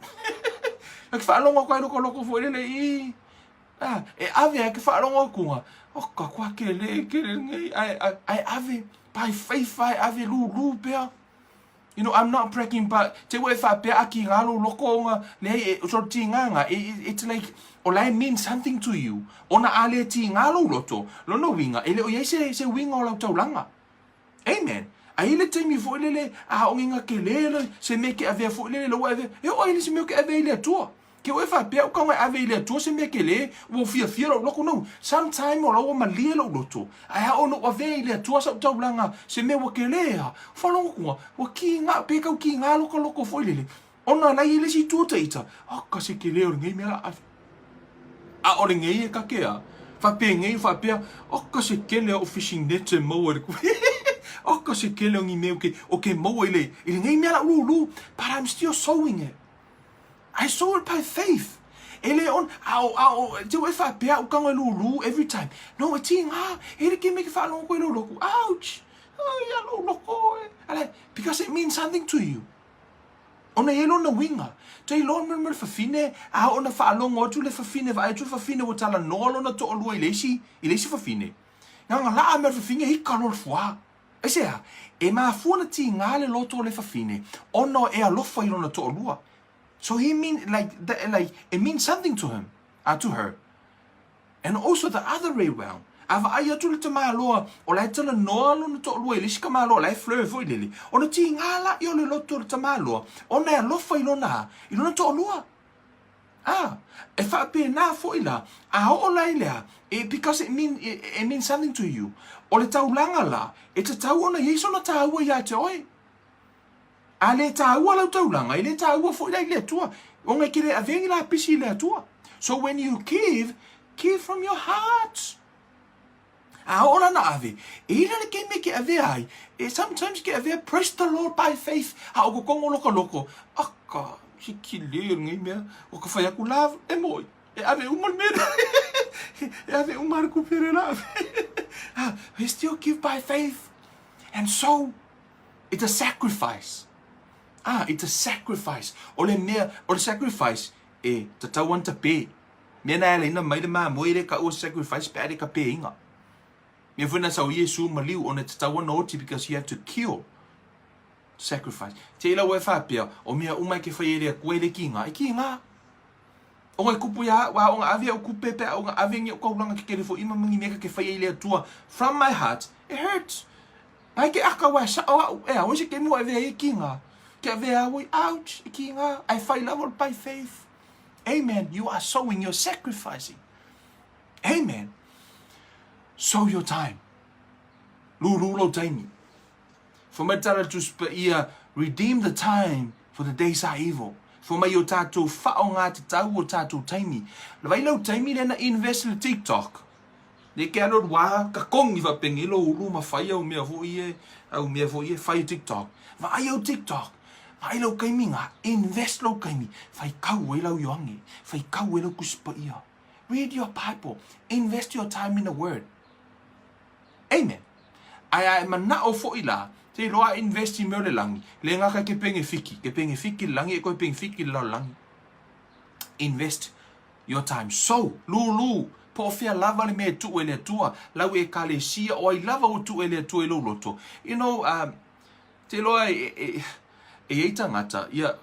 A: Ka ke faalogo atu ai loko loko foi lele i ah, e ave ai ke faalogo atu oh ka kua ke le ke le nei ai ai ave by faith ai ave lulu pea. You know, I'm not bragging, but te ua e faapea a ki ngā lou loko o ngā, leai, e, so ti ngā ngā, it's like, o la e mean something to you, ona a le ti ngā lou loto, lona uiga, e le o iai se, se uiga o lau taulaga. Amen. A i le taimi foi lele, a o nginga ke le, se mea ke avea foi lele, ua avea, e oo ai le se mea ke avea i le Atua. Ke ua e faapea au kaunga e ave i le Atua se mea ke le, ua fiafia lou loko, no. Sometime o la ua malie lou loto, ae a oo ina ou avea i le Atua sau taulaga, se mea ua ke le a, faalogo atu, ua kiga, pe kau kiga loka loko foi lele, Ona la i le isi itu o te ita, oh, ka se kele o lenei mea la ave. A o lenei e kake a, faapenei faapea, oh, ka se kele o fishing net e maua i le oh, ka se kele o ni mea o ke, o ke maua i le, i lenei mea la ululu, but I'm still sowing it. I sow it by faith. E le on, a o, a o, te ua e faapea au kanga lulu every time. No, e tīngā, e le ke me ke whaalongo koe lou loku. Ouch! Oh, ia lou loko e. Ale, because it means something to you. Ona i ai lona uiga. Toe iloa le mea le fafine, a oo ina faalogo atu le fafine, vaai atu le fafine ua talanoa lona toalua i le isi, i le isi fafine. Gagalaa mea le fafine, ika loa le fuā. Aisea? E mafua ona tiga le loto o le fafine ona e alofa i lona toalua. So he mean, like, that, like, it means something to him, uh, to her. And also the other way round. A vaai atu le tamaloa o la e talanoa lona toalua i le isi tamaloa o la e flirt foi lele, ona tiga laia o le loto o le tamaloa ona e alofa i lona a? I lona toalua. A, e faapena foi la, a oo la i le a, e, because it mean, it, it means something to you. O le taulaga la, e tatau ona i ai sona taua ia te oe. A le taua lau taulaga, e le taua foi la i le Atua, ona e te le avea ni lapisi i le Atua. So when you give, give from your heart. A oo la na ave, e i la le taimi e ke avea ai, e sometimes ke avea praise the Lord by faith, a o kokongo loka loko, aka, si kile lenei mea, o ka whai aku love, e moi, e ave uma le mea e ave uma le kupere la ave. Ah, we still give by faith. And so, it's a sacrifice. Ah, it's a sacrifice. O le mea, o le sacrifice, e tatau ana tape. Mea na e alaina mai le mamoe e le kaua sacrifice pe a le kapeinga. Mea foi na sau Iesu maliu ona e tatau ana oti because he had to kill sacrifice. Te ila ua e faapea, o mea uma e ke whai e le Atua e le ki nga, e ki nga. Onga e kupu ia au, a onga ave au kupe pe a onga ave ngi au kaulanga ke kele fo ima mangi mea ka ke whai e le Atua from my heart, it hurts. Ai ke aka wa sa o au, e au se ke mua e vea e ki nga. Ke avea au, ouch, e ki nga, I whai lava by faith. Amen. You are sowing, you're sacrificing. Amen. Sow your time. Lulu lou taimi. Fai mai tala Tusi Paia, redeem the time, for the days are evil. Fai mai o tātou whaonga te tau o tātou taimi. Vai lau taimi lena invest le TikTok. Le ke alo wā, ka kongi fa penge lo ulu ma whai au mea fo ie, au mea fo ie, whai TikTok. Vaai au TikTok. Vaai lau kaimi ngā, invest lau kaimi. Whai kau e lau ioange, whai kau e lau Tusi Paia. Read your Bible. Invest your time in the Word. Amen. Ae a e manao foʻi la, te iloa a invest i mea o le lagi, le gaka ke penge fiki, ke penge fiki le lagi e koe penge fiki le lalolagi. Invest your time. So, lūlū, po o fea lava le mea e tuu e le Atua, lau Ekalesia, o ai lava ua tuu e le Atua i lou loto. You know, um, te iloa e, e, e iai tagata, ia,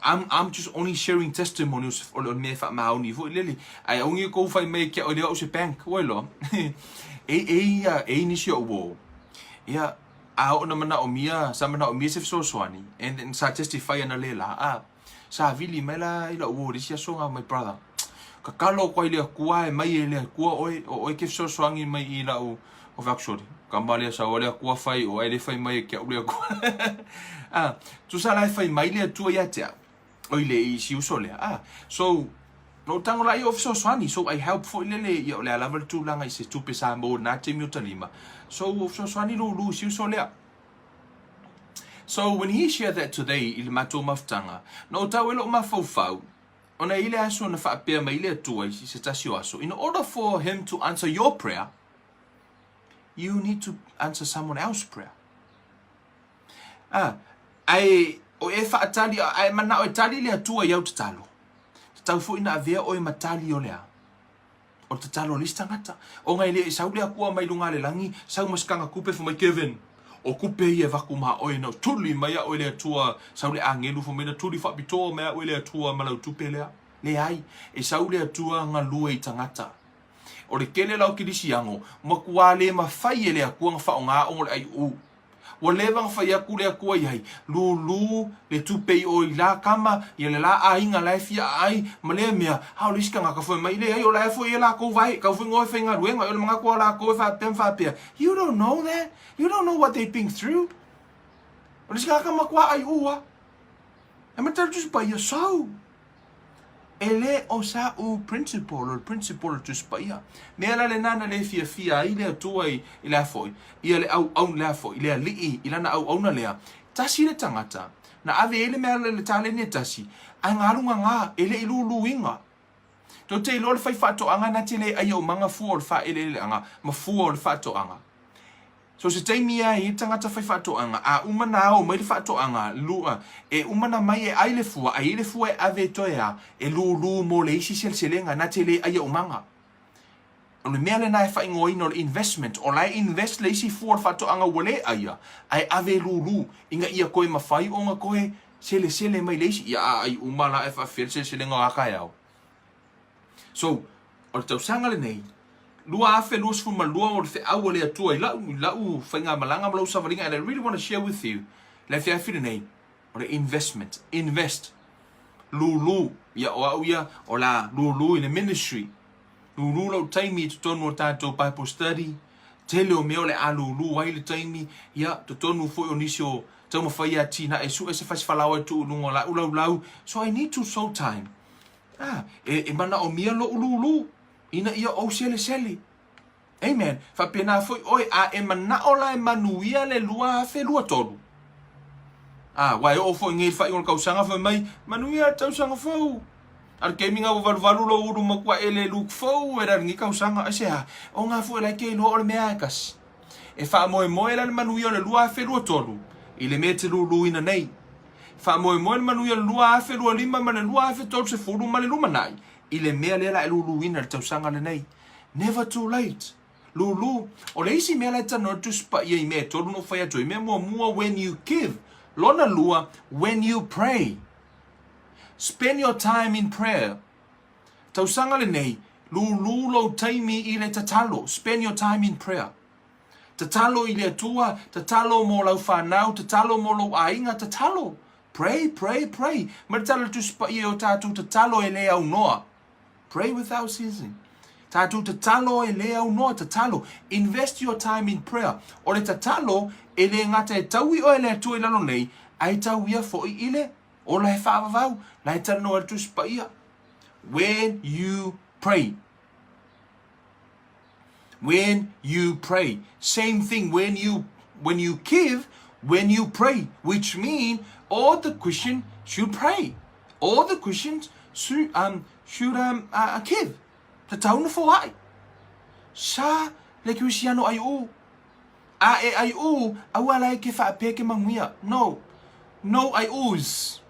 A: I'm, I'm just only sharing testimonies o le mea e faamaoni foi lele. Ae aungi kou fai mai ke o le au se bank, ua iloa. E, e ia, e nisi o uo. Ia, a o na manaomia, sa manaomia se fesoasoani, and then sa testify ana le la, a, sa vili mai la i lau uo le isi aso nga my brother. Kakalo koa i le Atua e mai e le Atua oe, o oe ke fesoasoani mai i lau, o fai atu sori, kama lea sau a le Atua fai o ae le fai mai e ke au le Atua. Ah, tusa la e fai mai le Atua ia te au, oi le i si uso lea. Ah, so, na ou tago la ia o fesoasoani, so I help foi lele ia o le a lava le tulaga i se tupe sa maua i lena taimi o talima. So, ua fesoasoani lulu i si uso lea. So, when he shared that today i le matou mafutaga, na ou tau ai lou mafaufau, Ona i le aso na faapea mai le Atua i se tasi o aso, in order for him to answer your prayer, you need to answer someone else's prayer. Ah, ae o e faatali, ae manao e tali le Atua i au tatalo. Tatau foi na avea oe ma tali o le a? O le tatalo a le isi tagata. Ona e le i sau le Atua mai luga le lagi, sau ma se taga kupe fai mai, Kevin, o kupe ia e vaku ma oe na tuli mai a oe le Atua, sau le agelu fai mai na tuli faapitoa mai a oe le Atua ma lau tupe lea. Leai, e sau le Atua galue i tagata. O le tele la o Kilisiano, matua le mafai e le Atua na faaaoga ona o le aiuu. Ua leva na fai atu le Atua i ai, lūlū le tupe i o i la kama, ia le la aiga la e fia aai, ma lea mea, a o le isi tagata foi mai, leai, o la e foi e lakou vae, kau foi no e faigaluega, o le manatu a lakou e faapea ma faapea. You don't know that. You don't know what they've been through. O le isi tagata matua aiuu a. E matau Tusi Paia, so, E le o sa'u principle, o le principle o le Tusi Paia. Mea la lena na le fiafia ai le Atua i, i le a foi, ia le auauna, le a foi, le alii i lana auauna lea. Tasi le tagata, na ave ai le mea le taleni e tasi, ae galu gagā, e le i luluina. Tou te iloa le faifaatoaga na te le ai aumaga fua o le faaeleeleaga ma fua o le faatoaga. So se taimi a i tagata fai faatoaga, a uma na ao mai le faatoaga, lua, e uma na mai e ai le fua, a i le fua e ave toe a, e lūlū mo le isi seleselega, na te le ai aumaga. O le mea lena e faaigoaina o le investment, o la e invest le isi fua o le faatoaga ua le aia, ae ave e lūlū, ina ia toe mafai ona toe selesele mai le isi, ia a ai uma la e faafefea le seleselega o a taeao. So, o le tausaga lenei, 2022 o le feau a le Atua i lau, i lau faigamalaga ma lau savaliga and I really want to share with you le afiafi lenei, o le investment, invest, lulu, ia o au ia o la lulu i le ministry, lulu lou taimi i totonu o tatou Bible study, tele o mea o le a lulu ai le taimi, ia totonu foi o nisi o taumafai e atinae sue se fasi falaoa e tuu i luga o lau laulau, so I need to sow time. Ah, e, e manaomia lou lulu ina ia ou selesele. Amen. Faapena foi oe, a e manao la e manuia le 2023. Ah, aua e oo foi nei i le faaiuga o le tausaga fai mai, manuia le tausaga fou. A o le taimi na ua valuvalu lou ulu matua e le look forward a lenei tausaga. Aisea? O na foi la e te iloa o le mea lava e tasi. E faamoemoe la le manuia o le 2023 i le mea e te luluina nei. Faamoemoe le manuia o le 2025 ma le 2030 ma le lumanai i le mea lea la e luluina i le tausaga lenei. Never too late. Lulu. O le isi mea la e talanoa le Tusi Paia i mea e tolu na ou fai atu ai. Mea muamua, when you give. Lona lua, when you pray. Spend your time in prayer. Tausaga lenei, lulu lou taimi i le tatalo. Spend your time in prayer. Tatalo i le Atua, tatalo mo lau whanau, tatalo mo lou aiga, tatalo. Pray, pray, pray. Ma le tala le Tusi Paia i o tatou tatalo e le aunoa. Pray without ceasing. Tatou tatalo e le aunoa, tatalo. Invest your time in prayer. O le tatalo, e le gata e taui oe e le Atua i lalo nei, ae tau ia foi i le ola he faavavau, la e talanoa le Tusi Paia. When you pray. When you pray. Same thing when you when you give, when you pray, which mean all the Christian should pray. All the Christians should um should um uh, give. Tatau na foai. Sa le Kristiano ai u. A e ai u, aua la e ke whaapea ke manuia. No. No ai us.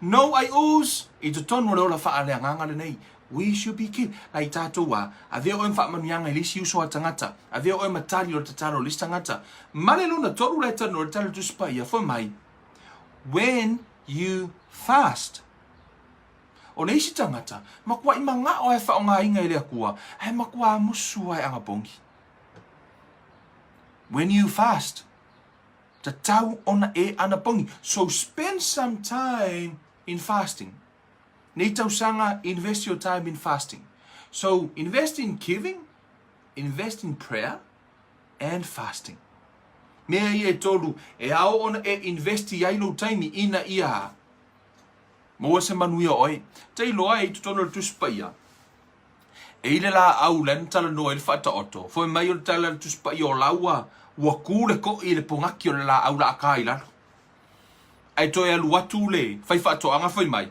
A: No ai us i totonu o le ola faaleagaga lenei. We should be keep. La i tatou a, avea oe ma faamanuiaga i le isi uso a tagata. Avea oe ma tali o le tatalo o le isi tagata. Ma le lona tolu la e talanoa i le tala o le Tusi Paia, fai mai, When you fast. O le isi tagata, makuaʻi magao ae faaaogaina e le Atua, ae makuā musu ae anapogi. When you fast. Tatau ona e anapogi. So spend some time in fasting. Nei tausaga, invest your time in fasting. So invest in giving, invest in prayer and fasting. Mea ia e tolu, e ao ona e invest i ai lou taimi ina ia maua se manuia oe. Te iloa e i totonu o le Tusi Paia, E i le lāʻau la na talanoa ai le Faataoto, foi mai o le tala a le Tusi Paia o laua, ua kū le koʻi i le pogaki o le lāʻau laʻakā i lalo. Ae toe alu atu le faifaatoaga fai mai,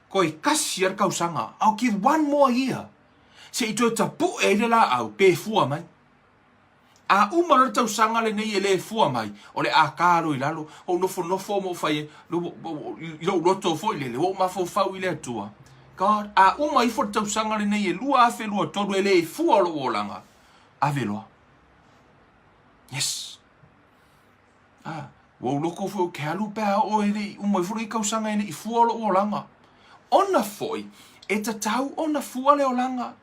A: Koe kasi a le kausaga, I'll give one more year, se i toe tapuʻe ai le lāʻau pe fua mai. A uma loa le tausaga lenei e le fua mai, o le a ka loa i lalo, ou nofonofo ma ou fai ai, i lou loto foi lele, ua ou mafaufau i le Atua. God, a uma ifo le tausaga lenei e 2023 e le fua lou olaga, ave loa. Yes. Ah, ua ou loko foi o ke alu pe a oo e le i uma ifo lenei tausaga e le i fua lou olaga. Ona foi, e tatau ona fua le olaga.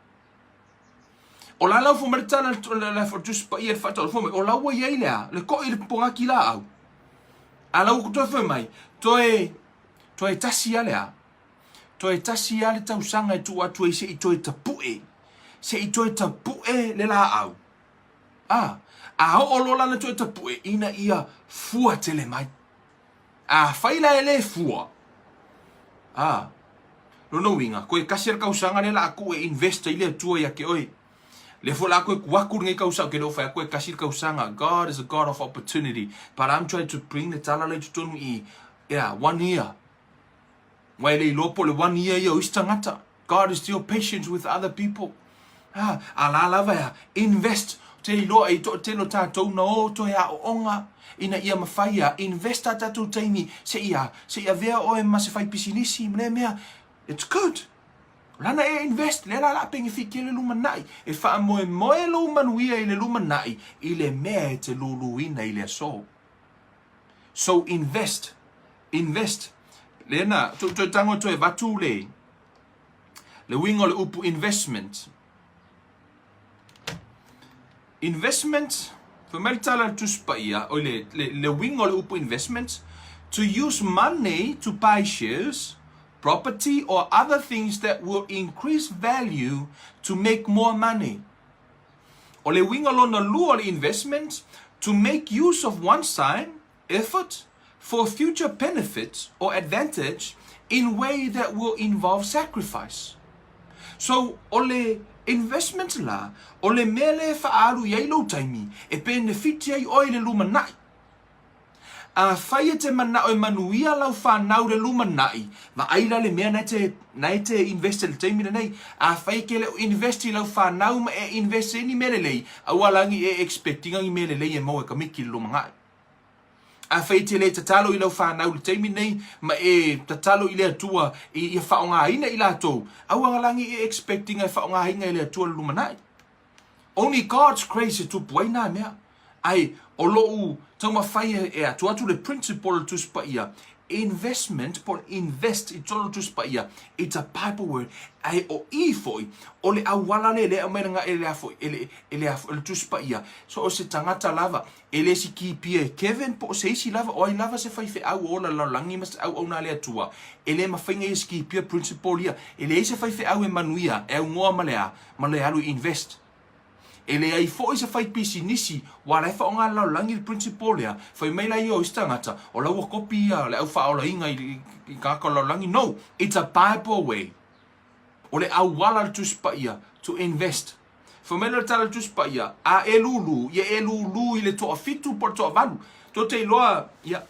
A: O la lau fua mai le tala le Tusi Paia le faatau fua mai, o la ua i ai le a, le koʻi le pogaki laau. A la ua toe fua mai, toe, toe tasi a le a, toe tasi a le tausaga e tuu atu ai se i toe tapuʻe, se i toe tapuʻe le laau. A, a oo loa lana toe tapuʻe ina ia fua tele mai. Afai la e le fua, a, lona uiga, koe kasi a le kausaga lea la a tuu e invest ai le Atua ia te oe. Lea foi la a koe tu atu lenei kausaga, ke le o fai atu e kasi le kausaga. God is a God of opportunity, but I'm trying to bring le tala lea i totonu i, yeah, one year. Aua e le iloa po o le one year ia o isi tagata. God is still patient with other people. Ha, a la lava ea, invest. Te iloa e i toatele o tatou na o toe aoaoga ina ia mawhai ia, invest a tatou taimi se ia, se i avea oe ma se faipisinisi ma lea mea. It's good. Lana e invest, lea la la penefiti le lumanai. E faamoemoe lou manuia i le lumanai i le mea e te luluina i le aso. So invest, invest. Lea na, toe toe tango toe avatu le, le uiga o le upu investment. Investment, fai mai le tala a le Tusi Paia, oi le, le, le uiga o le upu investment, to use money to buy shares, property or other things that will increase value to make more money. O le uiga lona lua o le investment, to make use of one's time, effort, for future benefit or advantage in way that will involve sacrifice. So, o le investment la, o le mea lea e faaalu i ai lou taimi e penefiti ai oe i le lumanai. Afai e te manao e manuia lau fanau i le lumanai, vaai la le mea na e te, na e te invest i le taimi lenei. Afai e ke le o invest i lau fanau ma e invest i ni mea lelei, aua la ni e expect inga ni mea lelei e maua e kamiki i le lumanai. Afai e te le tatalo i lau fanau i le taimi lenei ma e tatalo i le Atua ia faaaogaina i latou, aua lagi e expect inga e faaaogaina e le Atua i le lumanai. Only God's grace e tupu ai na mea. Ae o lou taumafai e atu atu le principle o le Tusi Paia, investment po o le invest i totonu o le Tusi Paia, it's a Bible word. Ae o i foi, o le auala lea lea e aumai e le, e le, e le, e le Tusi Paia, so o se tagata lava, E le sikipia e Kevin po o se isi lava, o ai lava se faifeau o ola i le lalolagi ma se auauna a le Atua, e le mafai ona ia sikipia principle ia. E leai se faifeau e manuia, e aunoa ma le a? Ma le alu i invest. E leai foi se faipisinisi ua la e faaaoga e le lalolagi le principle lea, fai mai la ia o isi tagata, o la ua kopi ia le au faaolaina i tagata o le lalolagi. No! It's a Bible way. O le auala le Tusi Paia to invest. Fai mai le tala le Tusi Paia, a e lūlū, ia e lūlū i le toafitu po o le toavalu. Tou te iloa, ia,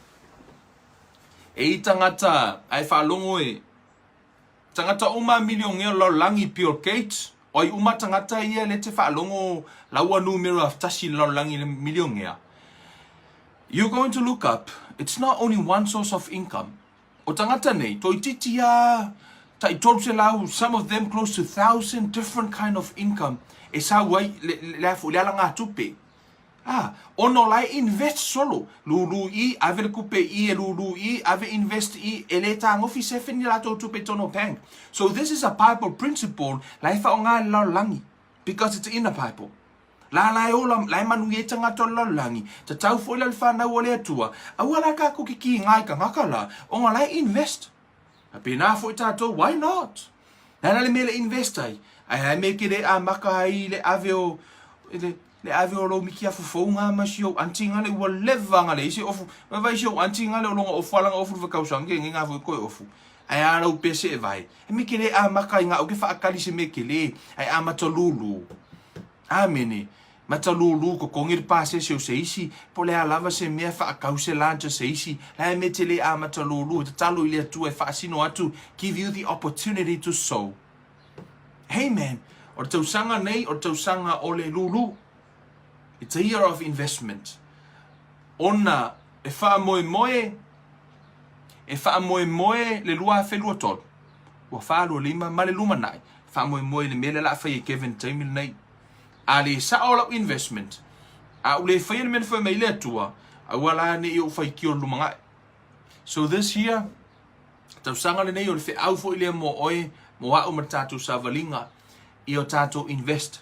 A: e i tagata a e faalogo e, tagata uma a milionea o le lalolagi, Bill Gates, o ai uma tagata ia lea e te faalogo la ua numera tasi i le lalolagi i le milionea. You're going to look up, it's not only one source of income. O tagata nei, toeitiiti a tai 300, some of them close to thousand different kind of income e sau ai le, le, le, le alagatupe. Ah, ona o la e invest solo, lūlū i, ave le kupe i e lūlū i, ave invest i, e le tagofi sefe ni latou tupe i totonu o bank. So this is a Bible principle la e faaaoga e le lalolagi because it's in the Bible. La la e ola, la e manuia ai tagata o le lalolagi, tatau foi la le fanau a le Atua, aua la tatou kikīga i tagata la, ona la e invest. Faapena foi tatou, why not? Le a la le mea le invest ai? Ae a mea ke le amata ai i le ave o, le, le ave o lou mikiafu fou nga ma si ou aunty nga le ua leva nga leai se ofu. Vai si ou aunty nga le o longa ofu ala nga ofu le fakausaga ke nge nga foi koe ofu. Ae a lau pese e vai. E me ke le amata i nga au ke whaakali se me ke le, ae amata lulu. Amene. Matalūlū totogi le pasese o se isi, po o le a lava se mea faakau se lunch a se isi, la e mea te le amatalūlū, e tatalo i le Atua e faasino atu, give you the opportunity to sow. Amen. O le tausaga nei, o le tausaga o le lūlū. It's a year of investment. Ona e faamoemoe, e faamoemoe le 2023, ua 45 ma le lumanai, faamoemoe i le mea lea o le a fai e Kevin i le taimi lenei. A le sao lau investment, a ou le faia le mea na fai mai ai le Atua, aua la ne i ou faitio i le lumanai. So this year, tausaga lenei o le feau foi lea mo oe, mo au ma le tatou savaliga, ia o tatou invest.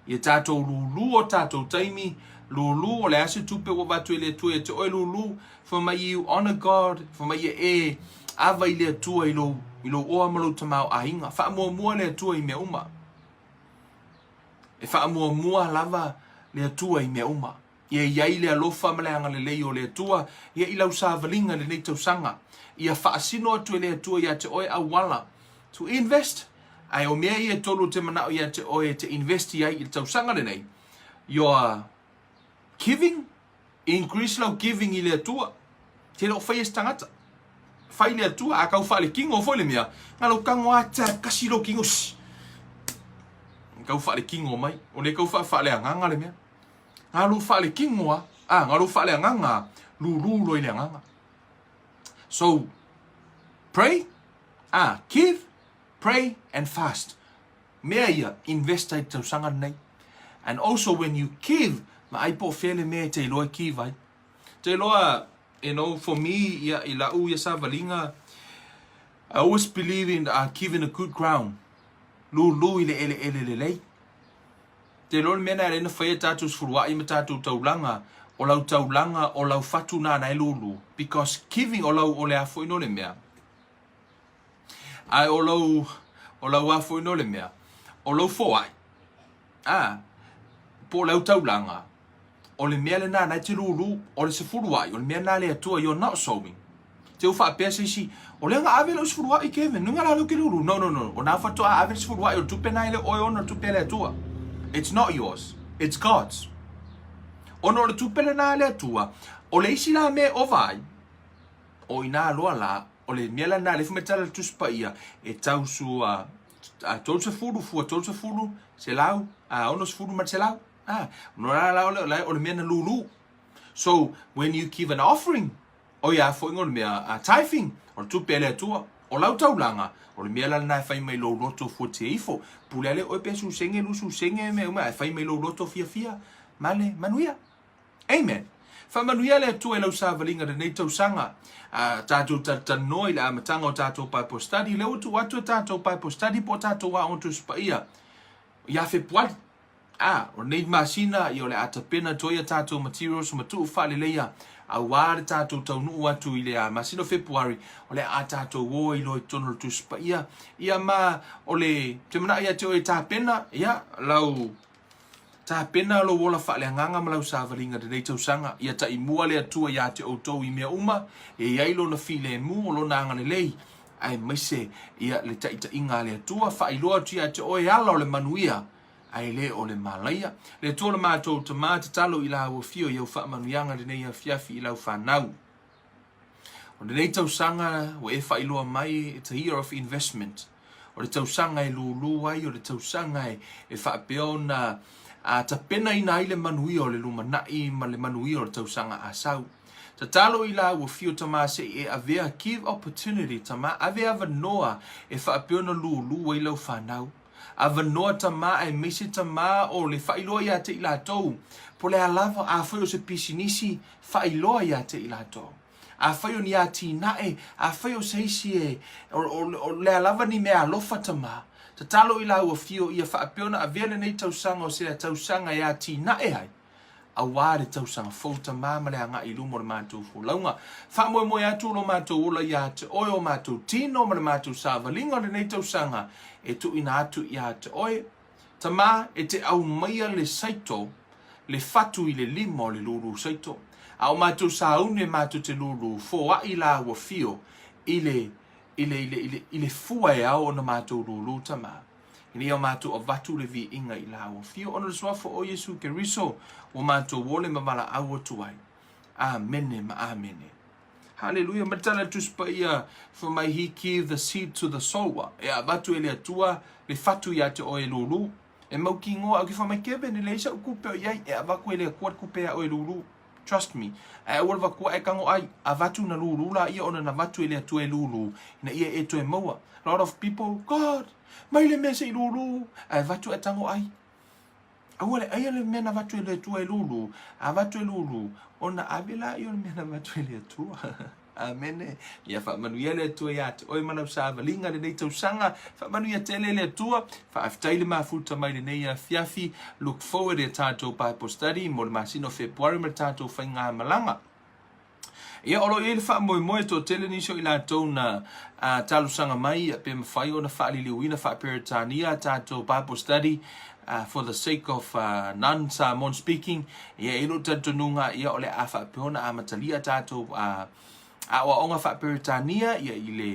A: Ia tatou lūlū o tatou taimi, lūlū o le a se tupe ua avatu e le Atua ia te oe lūlū, fai mai you honor God, fai mai ia e ava i le Atua i lou, i lou oa ma lou tamaoaiga. Faamuamua le Atua i mea uma. E faamuamua lava le Atua i mea uma. Ia i ai le alofa ma le agalelei o le Atua ia i lau savaliga i lenei tausaga. Ia faasino atu e le Atua ia te oe auala to invest, ae o mea ia e tolu ou te manao ia te oe e te invest i ai i le tausaga lenei, your giving, increase lau giving i le Atua. Te le o faia se tagata. Fai le Atua, a kau faalekino foi le mea, na lou tago a tia kasi lou kino, shh. Kau faalekino mai, o le kau faafaaleagaga le mea. Ngā lou faalekino a, a, ngā lou faaleagaga a, lūlū loa i le agaga. So, pray, a, give, pray and fast. Mea ia, invest ai te tausaga lenei. And also when you give, vaai po o fea le mea e te iloa e give ai. Te iloa, you know, for me, ia, i lau ia savaliga, I always believe in uh, giving a good ground. Lūlū i le eleele lelei. Te iloa le mea lena e ala ai ona faia tatou sefuluai ma tatou taulaga, o lau taulaga, o lau fatu lena e lulu, because giving, o lau, o le a foi no le mea, ae o lau, o lau a foi no le mea, o lau foai, a, po o lau taulaga, o le mea lena na e te lulu, o le sefuluai, o le mea lena a le Atua, you're not sowing. Te u faapea se isi, o lea na ave lau sefuluai Kevin, nuga la leu ke lulu. No, no, no, o na faatoa ave le sefuluai, o le tupe na e le oe ona o le tupe a le Atua. It's not yours, it's God's. Ona o le tupe lena a le Atua, o le isi la mea e ova ai, o ina loa la, o le mea lena, le fai mai tala le Tusi Paia, e tausu a, a 30 fua 30, 100, a 60 ma le 100. Ah, no la la o le, o le mea na lulu. So, when you give an offering, O ia foi o le mea a tithing, o le tupe a le Atua, o lau taulaga, o le mea la lena e fai mai lou loto fuatia ifo. Pule ale oe pe susenge lu susenge mea uma, ae fai mai lou loto fiafia ma le manuia. Amen. Faamanuia le Atua i lau savaliga lenei tausaga. A tatou talatalanoa i le amataga o tatou Bible study, lea ua tuu atu e tatou Bible study po o tatou Aoga Tusi Paia ia Fepuari. Ā, o lenei masina, ia o le a tapena atu ai a tatou materials ma tuu faaleleia auā le tatou taunuu atu i le masina o Fepuari, o le a tatou o ai loa i totonu o le Tusi Paia. Ia ma o le, te manao ia te oe e tapena, ia, lau, tapena lou ola faaleagaga ma lau savaliga i lenei tausaga, ia taimua le Atua ia te outou i mea uma, e i ai Lona filemu, o Lona agalelei, aemaise, ia, le taitaiga a le Atua, faailoa atu ia te oe ala o le manuia, ae le o le malaia. Le Atua lo matou Tama, tatalo i lau afio i au faamanuiaga lenei afiafi i lau fanau. O lenei tausaga ua e faailoa mai, it's a year of investment. O le tausaga e lūlū ai, o le tausaga e, e faapea ona a tapenaina ai le manuia o le lumanai ma le manuia o le tausaga a sau. Tatalo i lau afio Tama se i e avea, give opportunity Tama, ave avanoa e faapea ona lūlū ai lau fanau. Avanoa tama aemaise tama o le faailoa ia te i latou, po le a lava, afai o se pisinisi, faailoa ia te i latou. Afai o ni atinae, afai o se isi e, o, o, o le a lava ni mea alofa tama, tatalo i lau afio ia faapea ona avea lenei tausaga o se tausaga e atinae ai, aua le tausaga fou tama ma le agai i luma o le matou folauga. Faamoemoe atu lo matou ola ia te oe o matou tino ma le matou savaliga o lenei tausaga e tuuina atu ia te oe. Tama, e te aumaia le saito, le fatu i le lima o le lūlū saito. A o matou sauni e matou te lūlū foai la ua fio i le, i le, i le, i le, i le fua e ao ona matou lūlū tama. Ina ia matou avatu le viiga i lau afio ona o le suafa o Iesu Keriso ua matou ole ma valaau atu ai. Amene ma amene. Haleluia. Ma le tala a le Tusi Paia, fai mai, He give the seed to the sower. E avatu e le Atua le fatu ia te oe e lūlū. E mautinoa au ke fai mai, Kevin, e leai sa'u tupe o i ai. E avatu e le Atua le tupe ia oe e lūlū. Trust me. Ae aua le avatua ae tago ai. Avatu na lūlū laia ona na avatu e le Atua e lūlū, ina ia e toe maua. Lot of people, God, mai le mea se i lūlū. Ae avatu ae tago ai. Aua le aia le mea na avatu e le Atua e lūlū. Avatu e lūlū, ona ave laia o le mea na avatu e le Atua. Amene. Ia faamanuia le Atua ia te oe ma lau savaliga lenei tausaga. Faamanuia tele le Atua. Faafetai le mafuta mai lenei afiafi. Look forward i a tatou Bible study mo le masina o Fepuari ma le tatou faigamalaga. Ia, o lo o i ai le faamoemoe toatele nisi o i latou na talosaga mai pe mafai ona faaliliuina faa-Peretania a tatou Bible study for the sake of non-Samoan speaking. Ia, e i lou talitonuga, ia, o le a faapea ona amatalia a tatou aoaoga faa-Peretania ia, i le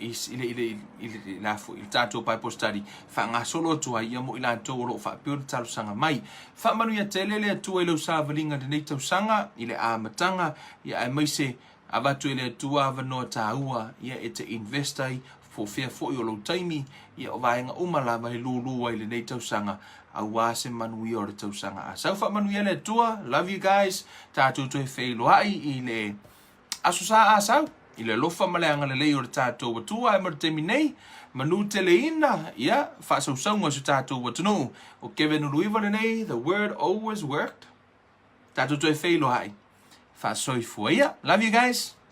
A: i, i le, i le, i le, i le, i le tatou Bible study faagasolo atu ai ia mo i latou o lo o faapea ona talosaga mai. Faamanuia tele le Atua i lau savaliga i lenei tausaga i le amataga, ia aemaise avatu e le Atua avanoa taua ia e te invest ai po o fea foi o lou taimi, ia o vaega uma lava e lūlū ai lenei tausaga aua se manuia o le tausaga a sau. Faamanuia le Atua, love you guys, tatou toe feiloai i le Aso Sa a sau, i le alofa ma le agalelei o le tatou Atua ae mo le taimi nei, manu teleina, ia, faasausauga o si o tatou atunuu. O Kevin Uluiva lenei, the word always worked. Tatou toe feiloai. Faasoifua ia. Love you guys.